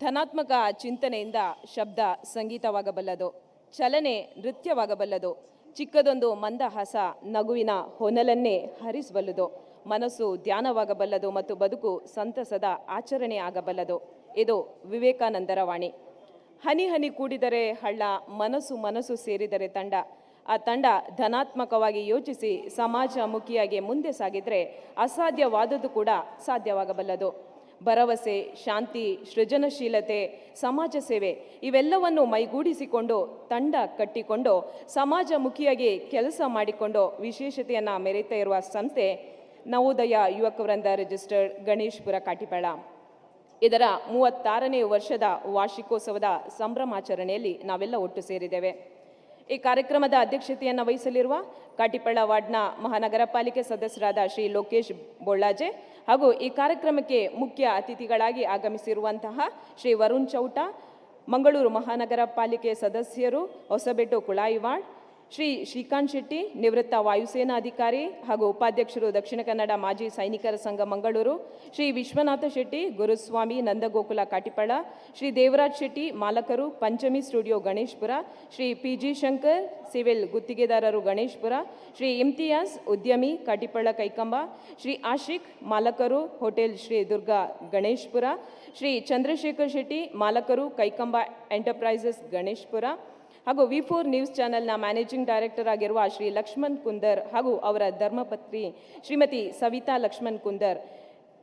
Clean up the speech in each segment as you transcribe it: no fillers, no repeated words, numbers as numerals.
ಧನಾತ್ಮಕ ಚಿಂತನೆಯಿಂದ ಶಬ್ದ ಸಂಗೀತವಾಗಬಲ್ಲದು, ಚಲನೆ ನೃತ್ಯವಾಗಬಲ್ಲದು, ಚಿಕ್ಕದೊಂದು ಮಂದಹಾಸ ನಗುವಿನ ಹೊನಲನ್ನೇ ಹರಿಸಬಲ್ಲದು, ಮನಸ್ಸು ಧ್ಯಾನವಾಗಬಲ್ಲದು ಮತ್ತು ಬದುಕು ಸಂತಸದ ಆಚರಣೆ ಆಗಬಲ್ಲದು. ಇದು ವಿವೇಕಾನಂದರ ವಾಣಿ. ಹನಿ ಹನಿ ಕೂಡಿದರೆ ಹಳ್ಳ, ಮನಸ್ಸು ಮನಸ್ಸು ಸೇರಿದರೆ ತಂಡ. ಆ ತಂಡ ಧನಾತ್ಮಕವಾಗಿ ಯೋಚಿಸಿ ಸಮಾಜಮುಖಿಯಾಗಿ ಮುಂದೆ ಸಾಗಿದರೆ ಅಸಾಧ್ಯವಾದದ್ದು ಕೂಡ ಸಾಧ್ಯವಾಗಬಲ್ಲದು. ಭರವಸೆ, ಶಾಂತಿ, ಸೃಜನಶೀಲತೆ, ಸಮಾಜ ಸೇವೆ ಇವೆಲ್ಲವನ್ನು ಮೈಗೂಡಿಸಿಕೊಂಡು, ತಂಡ ಕಟ್ಟಿಕೊಂಡು, ಸಮಾಜಮುಖಿಯಾಗಿ ಕೆಲಸ ಮಾಡಿಕೊಂಡು ವಿಶೇಷತೆಯನ್ನು ಮೆರೆಯುತ್ತಾ ಇರುವ ಸಂಸ್ಥೆ ನವೋದಯ ಯುವಕ ವೃಂದ, ರಿಜಿಸ್ಟರ್ಡ್, ಗಣೇಶ್ಪುರ, ಕಾಟಿಪಳ್ಳ. ಇದರ 36ನೇ ವರ್ಷದ ವಾರ್ಷಿಕೋತ್ಸವದ ಸಂಭ್ರಮಾಚರಣೆಯಲ್ಲಿ ನಾವೆಲ್ಲ ಒಟ್ಟು ಸೇರಿದ್ದೇವೆ. ಈ ಕಾರ್ಯಕ್ರಮದ ಅಧ್ಯಕ್ಷತೆಯನ್ನು ವಹಿಸಲಿರುವ ಕಾಟಿಪಳ್ಳ ವಾರ್ಡ್ನ ಮಹಾನಗರ ಪಾಲಿಕೆ ಸದಸ್ಯರಾದ ಶ್ರೀ ಲೋಕೇಶ್ ಬೊಳ್ಳಾಜೆ ಹಾಗೂ ಈ ಕಾರ್ಯಕ್ರಮಕ್ಕೆ ಮುಖ್ಯ ಅತಿಥಿಗಳಾಗಿ ಆಗಮಿಸಿರುವಂತಹ ಶ್ರೀ ವರುಣ್ ಚೌಟ, ಮಂಗಳೂರು ಮಹಾನಗರ ಪಾಲಿಕೆ ಸದಸ್ಯರು, ಹೊಸಬೆಟ್ಟು ಕುಳಾಯಿ ವಾರ್ಡ್, ಶ್ರೀ ಶ್ರೀಕಾಂತ್ ಶೆಟ್ಟಿ, ನಿವೃತ್ತ ವಾಯುಸೇನಾ ಅಧಿಕಾರಿ ಹಾಗೂ ಉಪಾಧ್ಯಕ್ಷರು, ದಕ್ಷಿಣ ಕನ್ನಡ ಮಾಜಿ ಸೈನಿಕರ ಸಂಘ, ಮಂಗಳೂರು, ಶ್ರೀ ವಿಶ್ವನಾಥ ಶೆಟ್ಟಿ ಗುರುಸ್ವಾಮಿ, ನಂದಗೋಕುಲ, ಕಾಟಿಪಳ್ಳ, ಶ್ರೀ ದೇವರಾಜ್ ಶೆಟ್ಟಿ, ಮಾಲಕರು, Panchami studio, Ganeshpura, Shri P G Shankar, civil ಗುತ್ತಿಗೆದಾರರು, ಗಣೇಶ್ಪುರ, ಶ್ರೀ ಇಮ್ತಿಯಾಜ್, ಉದ್ಯಮಿ, ಕಾಟಿಪಳ್ಳ, ಕೈಕಂಬ, ಶ್ರೀ ಆಶಿಕ್, ಮಾಲಕರು, ಹೋಟೆಲ್ ಶ್ರೀ ದುರ್ಗಾ, ಗಣೇಶ್ಪುರ, ಶ್ರೀ ಚಂದ್ರಶೇಖರ್ ಶೆಟ್ಟಿ, ಮಾಲಕರು, ಕೈಕಂಬ ಎಂಟರ್ಪ್ರೈಸಸ್, ಗಣೇಶ್ಪುರ ಹಾಗೂ ವಿ4 ನ್ಯೂಸ್ ಚಾನೆಲ್ನ ಮ್ಯಾನೇಜಿಂಗ್ ಡೈರೆಕ್ಟರ್ ಆಗಿರುವ ಶ್ರೀ ಲಕ್ಷ್ಮಣ್ ಕುಂದರ್ ಹಾಗೂ ಅವರ ಧರ್ಮಪತ್ನಿ ಶ್ರೀಮತಿ ಸವಿತಾ ಲಕ್ಷ್ಮಣ್ ಕುಂದರ್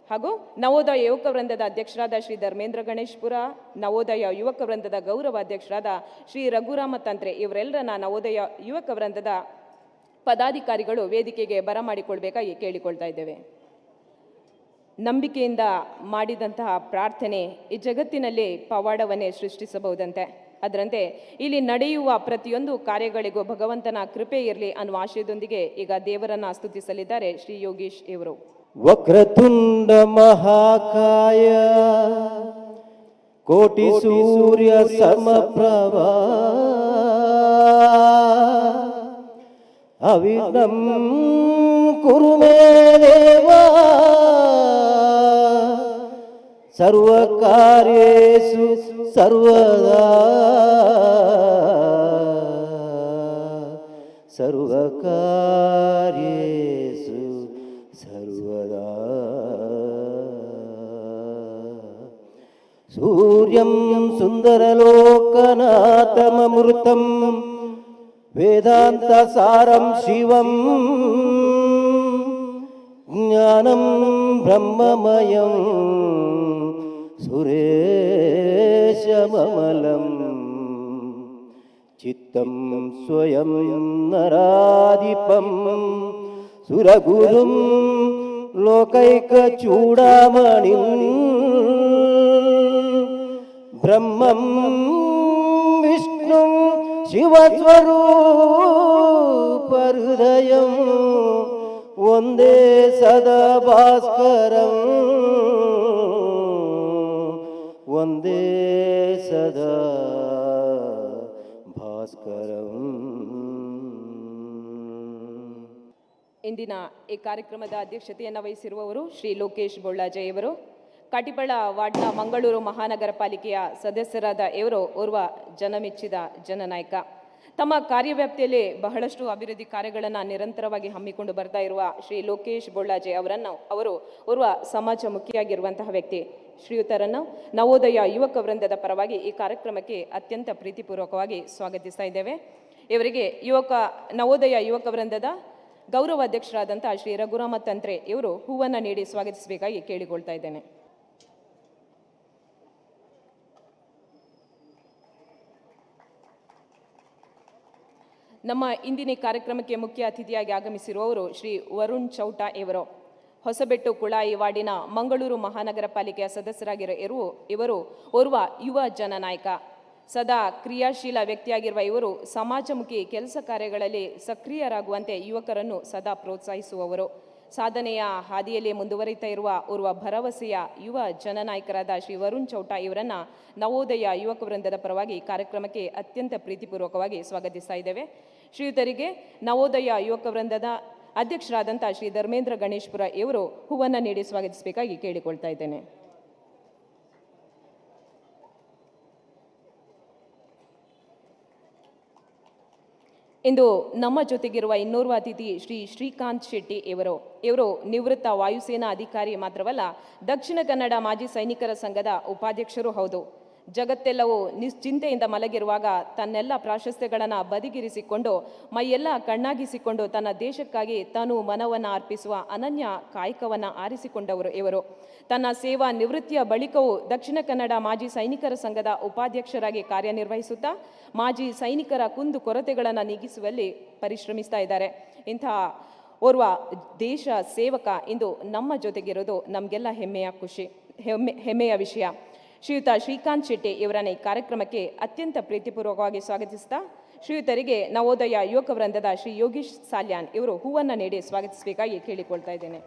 ಹಾಗೂ ನವೋದಯ ಯುವಕ ವೃಂದದ ಅಧ್ಯಕ್ಷರಾದ ಶ್ರೀ ಧರ್ಮೇಂದ್ರ ಗಣೇಶ್ಪುರ, ನವೋದಯ ಯುವಕ ವೃಂದದ ಗೌರವ ಅಧ್ಯಕ್ಷರಾದ ಶ್ರೀ ರಘುರಾಮ ತಂತ್ರೆ, ಇವರೆಲ್ಲರನ್ನ ನವೋದಯ ಯುವಕ ವೃಂದದ ಪದಾಧಿಕಾರಿಗಳು ವೇದಿಕೆಗೆ ಬರಮಾಡಿಕೊಳ್ಬೇಕಾಗಿ ಕೇಳಿಕೊಳ್ತಾ ಇದ್ದೇವೆ. ನಂಬಿಕೆಯಿಂದ ಮಾಡಿದಂತಹ ಪ್ರಾರ್ಥನೆ ಈ ಜಗತ್ತಿನಲ್ಲಿ ಪವಾಡವನ್ನೇ ಸೃಷ್ಟಿಸಬಹುದಂತೆ. ಅದರಂತೆ ಇಲ್ಲಿ ನಡೆಯುವ ಪ್ರತಿಯೊಂದು ಕಾರ್ಯಗಳಿಗೂ ಭಗವಂತನ ಕೃಪೆ ಇರಲಿ ಅನ್ನುವ ಆಶಯದೊಂದಿಗೆ ಈಗ ದೇವರನ್ನ ಸ್ತುತಿಸಲಿದ್ದಾರೆ ಶ್ರೀ ಯೋಗೀಶ್ ಇವರು. ವಕ್ರತುಂಡ ಮಹಾಕಾಯ, ಕೋಟಿ ಸೂರ್ಯ ಸಮಪ್ರಭಾ, ಅವಿಘ್ನಂ ಕುರು ಮೇ ದೇವ, ಸರ್ವಕಾರ್ಯೇಷು ಸರ್ವದಾ, ಸರ್ವಕಾರ್ಯೇಷು ಸರ್ವದಾ. ಸೂರ್ಯಂ ಸುಂದರಲೋಕನಾಥಮಮೃತಂ, ವೇದಾಂತ ಸಾರಂ ಶಿವಂ, ಜ್ಞಾನಂ ಬ್ರಹ್ಮಮಯಂ, ಸುರೇಶಮಮಲಂ, ಚಿತ್ತಂ ಸ್ವಯಂ ನರಾಧಿಪಂ, ಸುರಗುರುಂ ಲೋಕೈಕಚೂಡಾಮಣಿಂ, ಬ್ರಹ್ಮಂ ವಿಷ್ಣು ಶಿವಸ್ವರೂಪಹೃದಯಂ, ಒಂದೇ ಸದಾ ಭಾಸ್ಕರಂ, ಒಂದೇ ಸದಾ ಭಾಸ್ಕರಂ. ಇಂದಿನ ಈ ಕಾರ್ಯಕ್ರಮದ ಅಧ್ಯಕ್ಷತೆಯನ್ನು ವಹಿಸಿರುವವರು ಶ್ರೀ ಲೋಕೇಶ್ ಬೊಳ್ಳಾಜೆಯವರು. ಕಾಟಿಪಳ್ಳ ವಾರ್ಡ್ನ ಮಂಗಳೂರು ಮಹಾನಗರ ಪಾಲಿಕೆಯ ಸದಸ್ಯರಾದ ಇವರು ಓರ್ವ ಜನಮೆಚ್ಚಿದ ಜನನಾಯಕ. ತಮ್ಮ ಕಾರ್ಯವ್ಯಾಪ್ತಿಯಲ್ಲಿ ಬಹಳಷ್ಟು ಅಭಿವೃದ್ಧಿ ಕಾರ್ಯಗಳನ್ನು ನಿರಂತರವಾಗಿ ಹಮ್ಮಿಕೊಂಡು ಬರ್ತಾ ಇರುವ ಶ್ರೀ ಲೋಕೇಶ್ ಬೊಳ್ಳಾಜೆ ಅವರನ್ನು, ಅವರು ಓರ್ವ ಸಮಾಜಮುಖಿಯಾಗಿರುವಂತಹ ವ್ಯಕ್ತಿ. ಶ್ರೀಯುತರನ್ನು ನವೋದಯ ಯುವಕ ವೃಂದದ ಪರವಾಗಿ ಈ ಕಾರ್ಯಕ್ರಮಕ್ಕೆ ಅತ್ಯಂತ ಪ್ರೀತಿಪೂರ್ವಕವಾಗಿ ಸ್ವಾಗತಿಸ್ತಾ ಇದ್ದೇವೆ. ಇವರಿಗೆ ನವೋದಯ ಯುವಕ ವೃಂದದ ಗೌರವ ಅಧ್ಯಕ್ಷರಾದಂಥ ಶ್ರೀ ರಘುರಾಮ ತಂತ್ರೆ ಇವರು ಹೂವನ್ನು ನೀಡಿ ಸ್ವಾಗತಿಸಬೇಕಾಗಿ ಕೇಳಿಕೊಳ್ತಾ ಇದ್ದೇನೆ. ನಮ್ಮ ಇಂದಿನ ಕಾರ್ಯಕ್ರಮಕ್ಕೆ ಮುಖ್ಯ ಅತಿಥಿಯಾಗಿ ಆಗಮಿಸಿರುವವರು ಶ್ರೀ ವರುಣ್ ಚೌಟ ಇವರು. ಹೊಸಬೆಟ್ಟು ಕುಳಾಯಿ ವಾರ್ಡಿನ ಮಂಗಳೂರು ಮಹಾನಗರ ಪಾಲಿಕೆಯ ಸದಸ್ಯರಾಗಿರುವ ಇವರು ಓರ್ವ ಯುವ ಜನನಾಯಕ. ಸದಾ ಕ್ರಿಯಾಶೀಲ ವ್ಯಕ್ತಿಯಾಗಿರುವ ಇವರು ಸಮಾಜಮುಖಿ ಕೆಲಸ ಕಾರ್ಯಗಳಲ್ಲಿ ಸಕ್ರಿಯರಾಗುವಂತೆ ಯುವಕರನ್ನು ಸದಾ ಪ್ರೋತ್ಸಾಹಿಸುವವರು. ಸಾಧನೆಯ ಹಾದಿಯಲ್ಲಿ ಮುಂದುವರಿತಾ ಇರುವ ಓರ್ವ ಭರವಸೆಯ ಯುವ ಜನನಾಯಕರಾದ ಶ್ರೀ ವರುಣ್ ಚೌಟ ಇವರನ್ನು ನವೋದಯ ಯುವಕ ವೃಂದದ ಪರವಾಗಿ ಕಾರ್ಯಕ್ರಮಕ್ಕೆ ಅತ್ಯಂತ ಪ್ರೀತಿಪೂರ್ವಕವಾಗಿ ಸ್ವಾಗತಿಸ್ತಾ ಇದ್ದೇವೆ. ಶ್ರೀಯುತರಿಗೆ ನವೋದಯ ಯುವಕ ವೃಂದದ ಅಧ್ಯಕ್ಷರಾದಂಥ ಶ್ರೀ ಧರ್ಮೇಂದ್ರ ಗಣೇಶ್ಪುರ ಇವರು ಹೂವನ್ನು ನೀಡಿ ಸ್ವಾಗತಿಸಬೇಕಾಗಿ ಕೇಳಿಕೊಳ್ತಾ ಇದ್ದೇನೆ. ಇಂದು ನಮ್ಮ ಜೊತೆಗಿರುವ ಇನ್ನೋರ್ವ ಅತಿಥಿ ಶ್ರೀ ಶ್ರೀಕಾಂತ್ ಶೆಟ್ಟಿ ಇವರು. ಇವರು ನಿವೃತ್ತ ವಾಯುಸೇನಾ ಅಧಿಕಾರಿ ಮಾತ್ರವಲ್ಲ, ದಕ್ಷಿಣ ಕನ್ನಡ ಮಾಜಿ ಸೈನಿಕರ ಸಂಘದ ಉಪಾಧ್ಯಕ್ಷರು ಹೌದು. ಜಗತ್ತೆಲ್ಲವೂ ನಿಶ್ಚಿಂತೆಯಿಂದ ಮಲಗಿರುವಾಗ ತನ್ನೆಲ್ಲ ಪ್ರಾಶಸ್ತ್ಯಗಳನ್ನು ಬದಿಗಿರಿಸಿಕೊಂಡು, ಮೈಯೆಲ್ಲ ಕಣ್ಣಾಗಿಸಿಕೊಂಡು ತನ್ನ ದೇಶಕ್ಕಾಗಿ ತನು ಮನವನ್ನು ಅರ್ಪಿಸುವ ಅನನ್ಯ ಕಾಯಕವನ್ನು ಆರಿಸಿಕೊಂಡವರು ಇವರು. ತನ್ನ ಸೇವಾ ನಿವೃತ್ತಿಯ ಬಳಿಕವೂ ದಕ್ಷಿಣ ಕನ್ನಡ ಮಾಜಿ ಸೈನಿಕರ ಸಂಘದ ಉಪಾಧ್ಯಕ್ಷರಾಗಿ ಕಾರ್ಯನಿರ್ವಹಿಸುತ್ತಾ ಮಾಜಿ ಸೈನಿಕರ ಕುಂದು ಕೊರತೆಗಳನ್ನು ನೀಗಿಸುವಲ್ಲಿ ಪರಿಶ್ರಮಿಸ್ತಾ ಇದ್ದಾರೆ. ಇಂತಹ ಓರ್ವ ದೇಶ ಸೇವಕ ಇಂದು ನಮ್ಮ ಜೊತೆಗಿರೋದು ನಮಗೆಲ್ಲ ಹೆಮ್ಮೆಯ ಖುಷಿ, ಹೆಮ್ಮೆಯ ವಿಷಯ. ಶ್ರೀಯುತ ಶ್ರೀಕಾಂತ್ ಶೆಟ್ಟಿ ಇವರನ್ನ ಈ ಕಾರ್ಯಕ್ರಮಕ್ಕೆ ಅತ್ಯಂತ ಪ್ರೀತಿಪೂರ್ವಕವಾಗಿ ಸ್ವಾಗತಿಸ್ತಾ, ಶ್ರೀಯುತರಿಗೆ ನವೋದಯ ಯುವಕ ವೃಂದದ ಶ್ರೀ ಯೋಗೀಶ್ ಸಾಲ್ಯಾನ್ ಇವರು ಹೂವನ್ನು ನೀಡಿ ಸ್ವಾಗತಿಸಬೇಕಾಗಿ ಕೇಳಿಕೊಳ್ತಾ ಇದ್ದೇನೆ.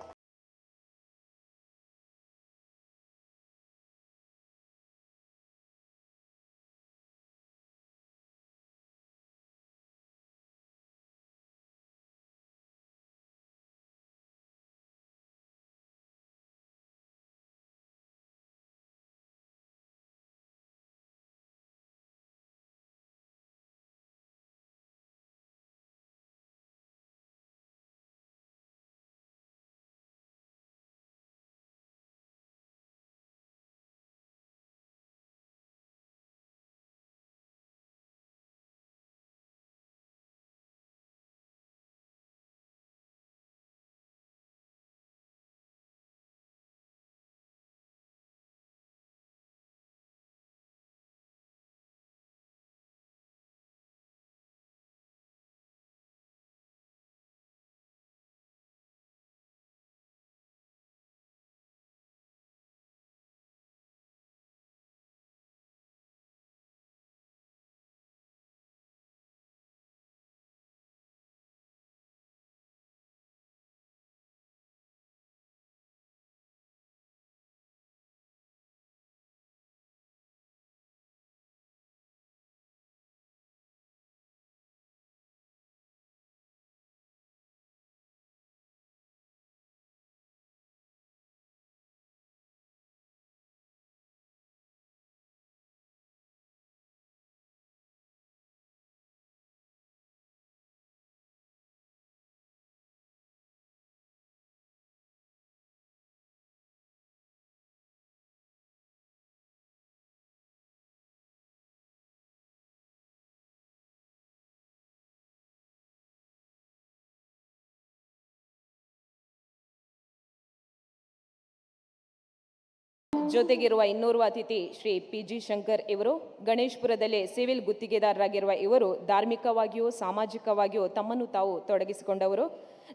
ಜೊತೆಗಿರುವ ಇನ್ನೋರ್ವ ಅತಿಥಿ ಶ್ರೀ ಪಿ ಜಿ ಶಂಕರ್ ಇವರು. ಗಣೇಶ್ಪುರದಲ್ಲಿ ಸಿವಿಲ್ ಗುತ್ತಿಗೆದಾರರಾಗಿರುವ ಇವರು ಧಾರ್ಮಿಕವಾಗಿಯೂ ಸಾಮಾಜಿಕವಾಗಿಯೂ ತಮ್ಮನ್ನು ತಾವು ತೊಡಗಿಸಿಕೊಂಡವರು.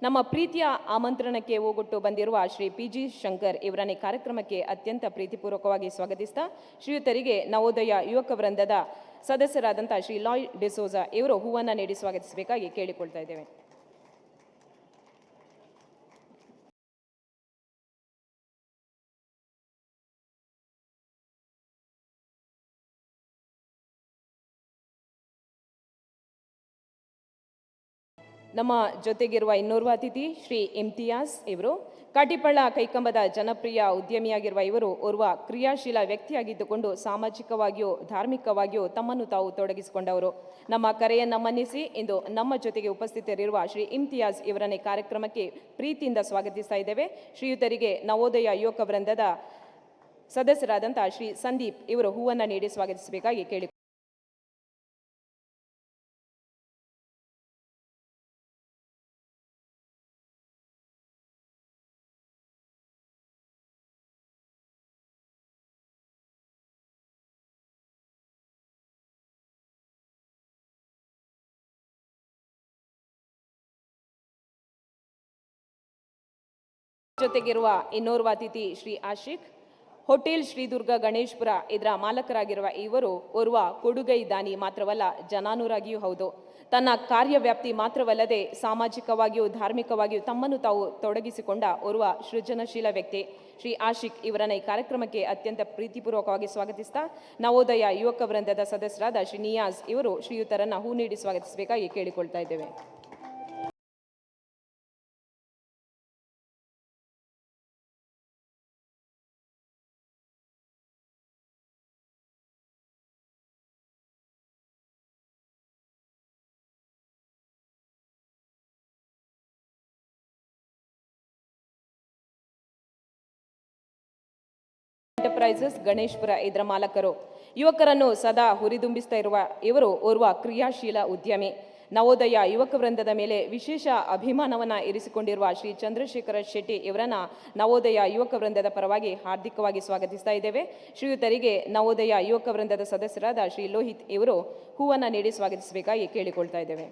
ನಮ್ಮ ಪ್ರೀತಿಯ ಆಮಂತ್ರಣಕ್ಕೆ ಓಗೊಟ್ಟು ಬಂದಿರುವ ಶ್ರೀ ಪಿ ಜಿ ಶಂಕರ್ ಇವರನ್ನ ಈ ಕಾರ್ಯಕ್ರಮಕ್ಕೆ ಅತ್ಯಂತ ಪ್ರೀತಿಪೂರ್ವಕವಾಗಿ ಸ್ವಾಗತಿಸ್ತಾ, ಶ್ರೀಯುತರಿಗೆ ನವೋದಯ ಯುವಕ ವೃಂದದ ಸದಸ್ಯರಾದಂಥ ಶ್ರೀ ಲಾಯ್ ಡಿಸೋಜಾ ಇವರು ಹೂವನ್ನು ನೀಡಿ ಸ್ವಾಗತಿಸಬೇಕಾಗಿ ಕೇಳಿಕೊಳ್ತಾ ಇದ್ದೇವೆ. ನಮ್ಮ ಜೊತೆಗಿರುವ ಇನ್ನೋರ್ವ ಅತಿಥಿ ಶ್ರೀ ಇಮ್ತಿಯಾಸ್ ಇವರು. ಕಾಟಿಪಳ್ಳ ಕೈಕಂಬದ ಜನಪ್ರಿಯ ಉದ್ಯಮಿಯಾಗಿರುವ ಇವರು ಓರ್ವ ಕ್ರಿಯಾಶೀಲ ವ್ಯಕ್ತಿಯಾಗಿದ್ದುಕೊಂಡು ಸಾಮಾಜಿಕವಾಗಿಯೂ ಧಾರ್ಮಿಕವಾಗಿಯೂ ತಮ್ಮನ್ನು ತಾವು ತೊಡಗಿಸಿಕೊಂಡವರು. ನಮ್ಮ ಕರೆಯನ್ನು ಮನ್ನಿಸಿ ಇಂದು ನಮ್ಮ ಜೊತೆಗೆ ಉಪಸ್ಥಿತರಿರುವ ಶ್ರೀ ಇಮ್ತಿಯಾಸ್ ಇವರನ್ನ ಈ ಕಾರ್ಯಕ್ರಮಕ್ಕೆ ಪ್ರೀತಿಯಿಂದ ಸ್ವಾಗತಿಸ್ತಾ ಇದ್ದೇವೆ. ಶ್ರೀಯುತರಿಗೆ ನವೋದಯ ಯುವಕ ವೃಂದದ ಸದಸ್ಯರಾದಂಥ ಶ್ರೀ ಸಂದೀಪ್ ಇವರು ಹೂವನ್ನು ನೀಡಿ ಸ್ವಾಗತಿಸಬೇಕಾಗಿ ಕೇಳಿ. ಜೊತೆಗಿರುವ ಇನ್ನೋರ್ವ ಅತಿಥಿ ಶ್ರೀ ಆಶಿಕ್, ಹೋಟೆಲ್ ಶ್ರೀದುರ್ಗ ಗಣೇಶ್ಪುರ ಇದರ ಮಾಲಕರಾಗಿರುವ ಇವರು ಓರ್ವ ಕೊಡುಗೈ ದಾನಿ ಮಾತ್ರವಲ್ಲ, ಜನಾನುರಾಗಿಯೂ ಹೌದು. ತನ್ನ ಕಾರ್ಯವ್ಯಾಪ್ತಿ ಮಾತ್ರವಲ್ಲದೆ ಸಾಮಾಜಿಕವಾಗಿಯೂ ಧಾರ್ಮಿಕವಾಗಿಯೂ ತಮ್ಮನ್ನು ತಾವು ತೊಡಗಿಸಿಕೊಂಡ ಓರ್ವ ಸೃಜನಶೀಲ ವ್ಯಕ್ತಿ ಶ್ರೀ ಆಶಿಕ್ ಇವರನ್ನ ಈ ಕಾರ್ಯಕ್ರಮಕ್ಕೆ ಅತ್ಯಂತ ಪ್ರೀತಿಪೂರ್ವಕವಾಗಿ ಸ್ವಾಗತಿಸ್ತಾ, ನವೋದಯ ಯುವಕ ವೃಂದದ ಸದಸ್ಯರಾದ ಶ್ರೀ ನಿಯಾಜ್ ಇವರು ಶ್ರೀಯುತರನ್ನ ಹೂ ನೀಡಿ ಸ್ವಾಗತಿಸಬೇಕಾಗಿ ಕೇಳಿಕೊಳ್ತಾ ಇದ್ದೇವೆ. Enterprises Ganeshpura ಇದರ ಮಾಲಕರು. ಯುವಕರನ್ನು ಸದಾ ಹುರಿದುಂಬಿಸ್ತಾ ಇರುವ ಇವರು ಓರ್ವ ಕ್ರಿಯಾಶೀಲ ಉದ್ಯಮಿ. ನವೋದಯ ಯುವಕ ವೃಂದದ ಮೇಲೆ ವಿಶೇಷ ಅಭಿಮಾನವನ್ನು ಇರಿಸಿಕೊಂಡಿರುವ ಶ್ರೀ ಚಂದ್ರಶೇಖರ ಶೆಟ್ಟಿ ಇವರನ್ನ ನವೋದಯ ಯುವಕ ವೃಂದದ ಪರವಾಗಿ ಹಾರ್ದಿಕವಾಗಿ ಸ್ವಾಗತಿಸ್ತಾ ಇದ್ದೇವೆ. ಶ್ರೀಯುತರಿಗೆ ನವೋದಯ ಯುವಕ ವೃಂದದ ಸದಸ್ಯರಾದ ಶ್ರೀ ಲೋಹಿತ್ ಇವರು ಹೂವನ್ನು ನೀಡಿ ಸ್ವಾಗತಿಸಬೇಕಾಗಿ ಕೇಳಿಕೊಳ್ತಾ ಇದ್ದೇವೆ.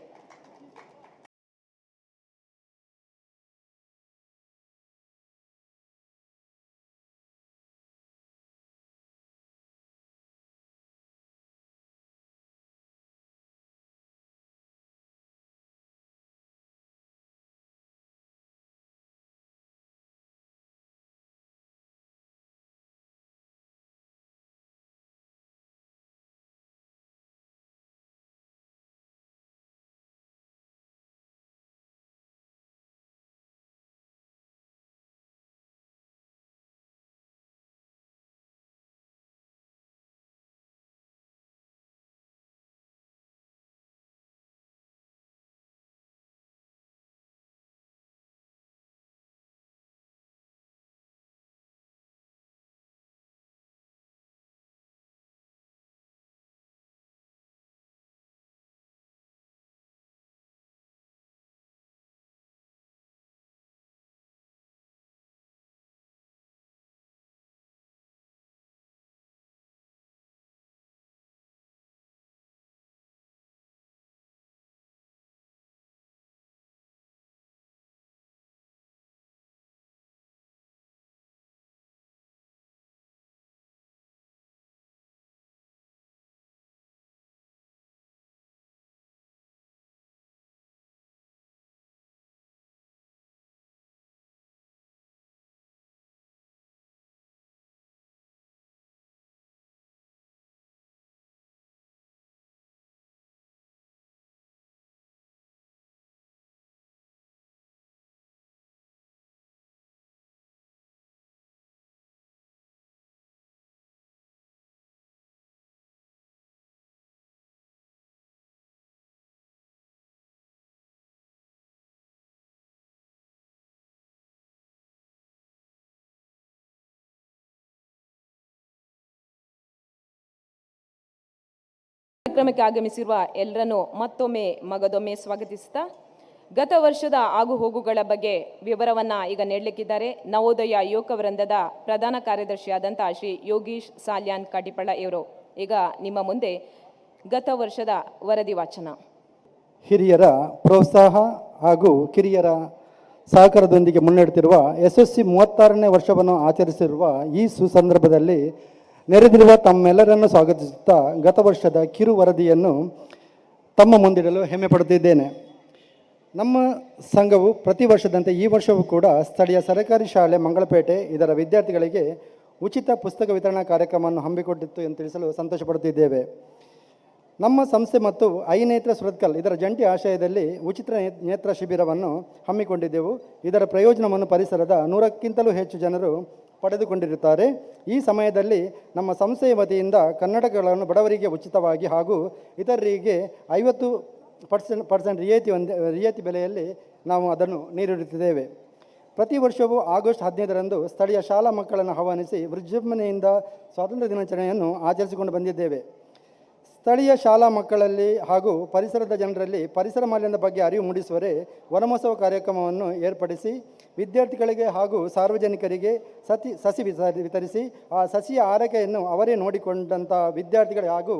ಕಾರ್ಯಕ್ರಮಕ್ಕೆ ಆಗಮಿಸಿರುವ ಎಲ್ಲರನ್ನೂ ಮತ್ತೊಮ್ಮೆ ಮಗದೊಮ್ಮೆ ಸ್ವಾಗತಿಸುತ್ತಾ, ಗತ ವರ್ಷದ ಆಗುಹೋಗುಗಳ ಬಗ್ಗೆ ವಿವರವನ್ನ ಈಗ ನೀಡಲಿಕ್ಕಿದ್ದಾರೆ ನವೋದಯ ಯುವಕ ವೃಂದದ ಪ್ರಧಾನ ಕಾರ್ಯದರ್ಶಿಯಾದಂಥ ಶ್ರೀ ಯೋಗೀಶ್ ಸಾಲ್ಯಾನ್ ಕಾಟಿಪಳ್ಳ ಇವರು. ಈಗ ನಿಮ್ಮ ಮುಂದೆ ಗತ ವರ್ಷದ ವರದಿ ವಾಚನ. ಹಿರಿಯರ ಪ್ರೋತ್ಸಾಹ ಹಾಗೂ ಕಿರಿಯರ ಸಹಕಾರದೊಂದಿಗೆ ಮುನ್ನಡೆಯುತ್ತಿರುವ ಯಶಸ್ವಿ 36ನೇ ವರ್ಷವನ್ನು ಆಚರಿಸಿರುವ ಈ ಸುಸಂದರ್ಭದಲ್ಲಿ ನೆರೆದಿರುವ ತಮ್ಮೆಲ್ಲರನ್ನು ಸ್ವಾಗತಿಸುತ್ತಾ, ಗತ ವರ್ಷದ ಕಿರು ವರದಿಯನ್ನು ತಮ್ಮ ಮುಂದಿಡಲು ಹೆಮ್ಮೆ ಪಡುತ್ತಿದ್ದೇನೆ. ನಮ್ಮ ಸಂಘವು ಪ್ರತಿ ವರ್ಷದಂತೆ ಈ ವರ್ಷವೂ ಕೂಡ ಸ್ಥಳೀಯ ಸರಕಾರಿ ಶಾಲೆ ಮಂಗಳಪೇಟೆ ಇದರ ವಿದ್ಯಾರ್ಥಿಗಳಿಗೆ ಉಚಿತ ಪುಸ್ತಕ ವಿತರಣಾ ಕಾರ್ಯಕ್ರಮವನ್ನು ಹಮ್ಮಿಕೊಂಡಿತ್ತು ಎಂದು ತಿಳಿಸಲು ಸಂತೋಷಪಡುತ್ತಿದ್ದೇವೆ. ನಮ್ಮ ಸಂಸ್ಥೆ ಮತ್ತು ಐನೇತ್ರ ಸುರತ್ಕಲ್ ಇದರ ಜಂಟಿ ಆಶ್ರಯದಲ್ಲಿ ಉಚಿತ ನೇತ್ರ ಶಿಬಿರವನ್ನು ಹಮ್ಮಿಕೊಂಡಿದ್ದೆವು. ಇದರ ಪ್ರಯೋಜನವನ್ನು ಪರಿಸರದ 100ಕ್ಕಿಂತಲೂ ಹೆಚ್ಚು ಜನರು ಪಡೆದುಕೊಂಡಿರುತ್ತಾರೆ. ಈ ಸಮಯದಲ್ಲಿ ನಮ್ಮ ಸಂಸ್ಥೆಯ ವತಿಯಿಂದ ಕನ್ನಡಕಗಳನ್ನು ಬಡವರಿಗೆ ಉಚಿತವಾಗಿ ಹಾಗೂ ಇತರರಿಗೆ 50% ರಿಯಾಯಿತಿ ಬೆಲೆಯಲ್ಲಿ ನಾವು ಅದನ್ನು ನೀಡುತ್ತಿದ್ದೇವೆ. ಪ್ರತಿ ವರ್ಷವೂ ಆಗಸ್ಟ್ 15ರಂದು ಸ್ಥಳೀಯ ಶಾಲಾ ಮಕ್ಕಳನ್ನು ಆಹ್ವಾನಿಸಿ ವಿಜೃಂಭಣೆಯಿಂದ ಸ್ವಾತಂತ್ರ್ಯ ದಿನಾಚರಣೆಯನ್ನು ಆಚರಿಸಿಕೊಂಡು ಬಂದಿದ್ದೇವೆ. ಸ್ಥಳೀಯ ಶಾಲಾ ಮಕ್ಕಳಲ್ಲಿ ಹಾಗೂ ಪರಿಸರದ ಜನರಲ್ಲಿ ಪರಿಸರ ಮಾಲಿನ್ಯದ ಬಗ್ಗೆ ಅರಿವು ಮೂಡಿಸುವರೆ ವನಮಹೋತ್ಸವ ಕಾರ್ಯಕ್ರಮವನ್ನು ಏರ್ಪಡಿಸಿ, ವಿದ್ಯಾರ್ಥಿಗಳಿಗೆ ಹಾಗೂ ಸಾರ್ವಜನಿಕರಿಗೆ ಸಸಿ ವಿತರಿಸಿ, ಆ ಸಸಿಯ ಆರೈಕೆಯನ್ನು ಅವರೇ ನೋಡಿಕೊಂಡಂಥ ವಿದ್ಯಾರ್ಥಿಗಳು ಹಾಗೂ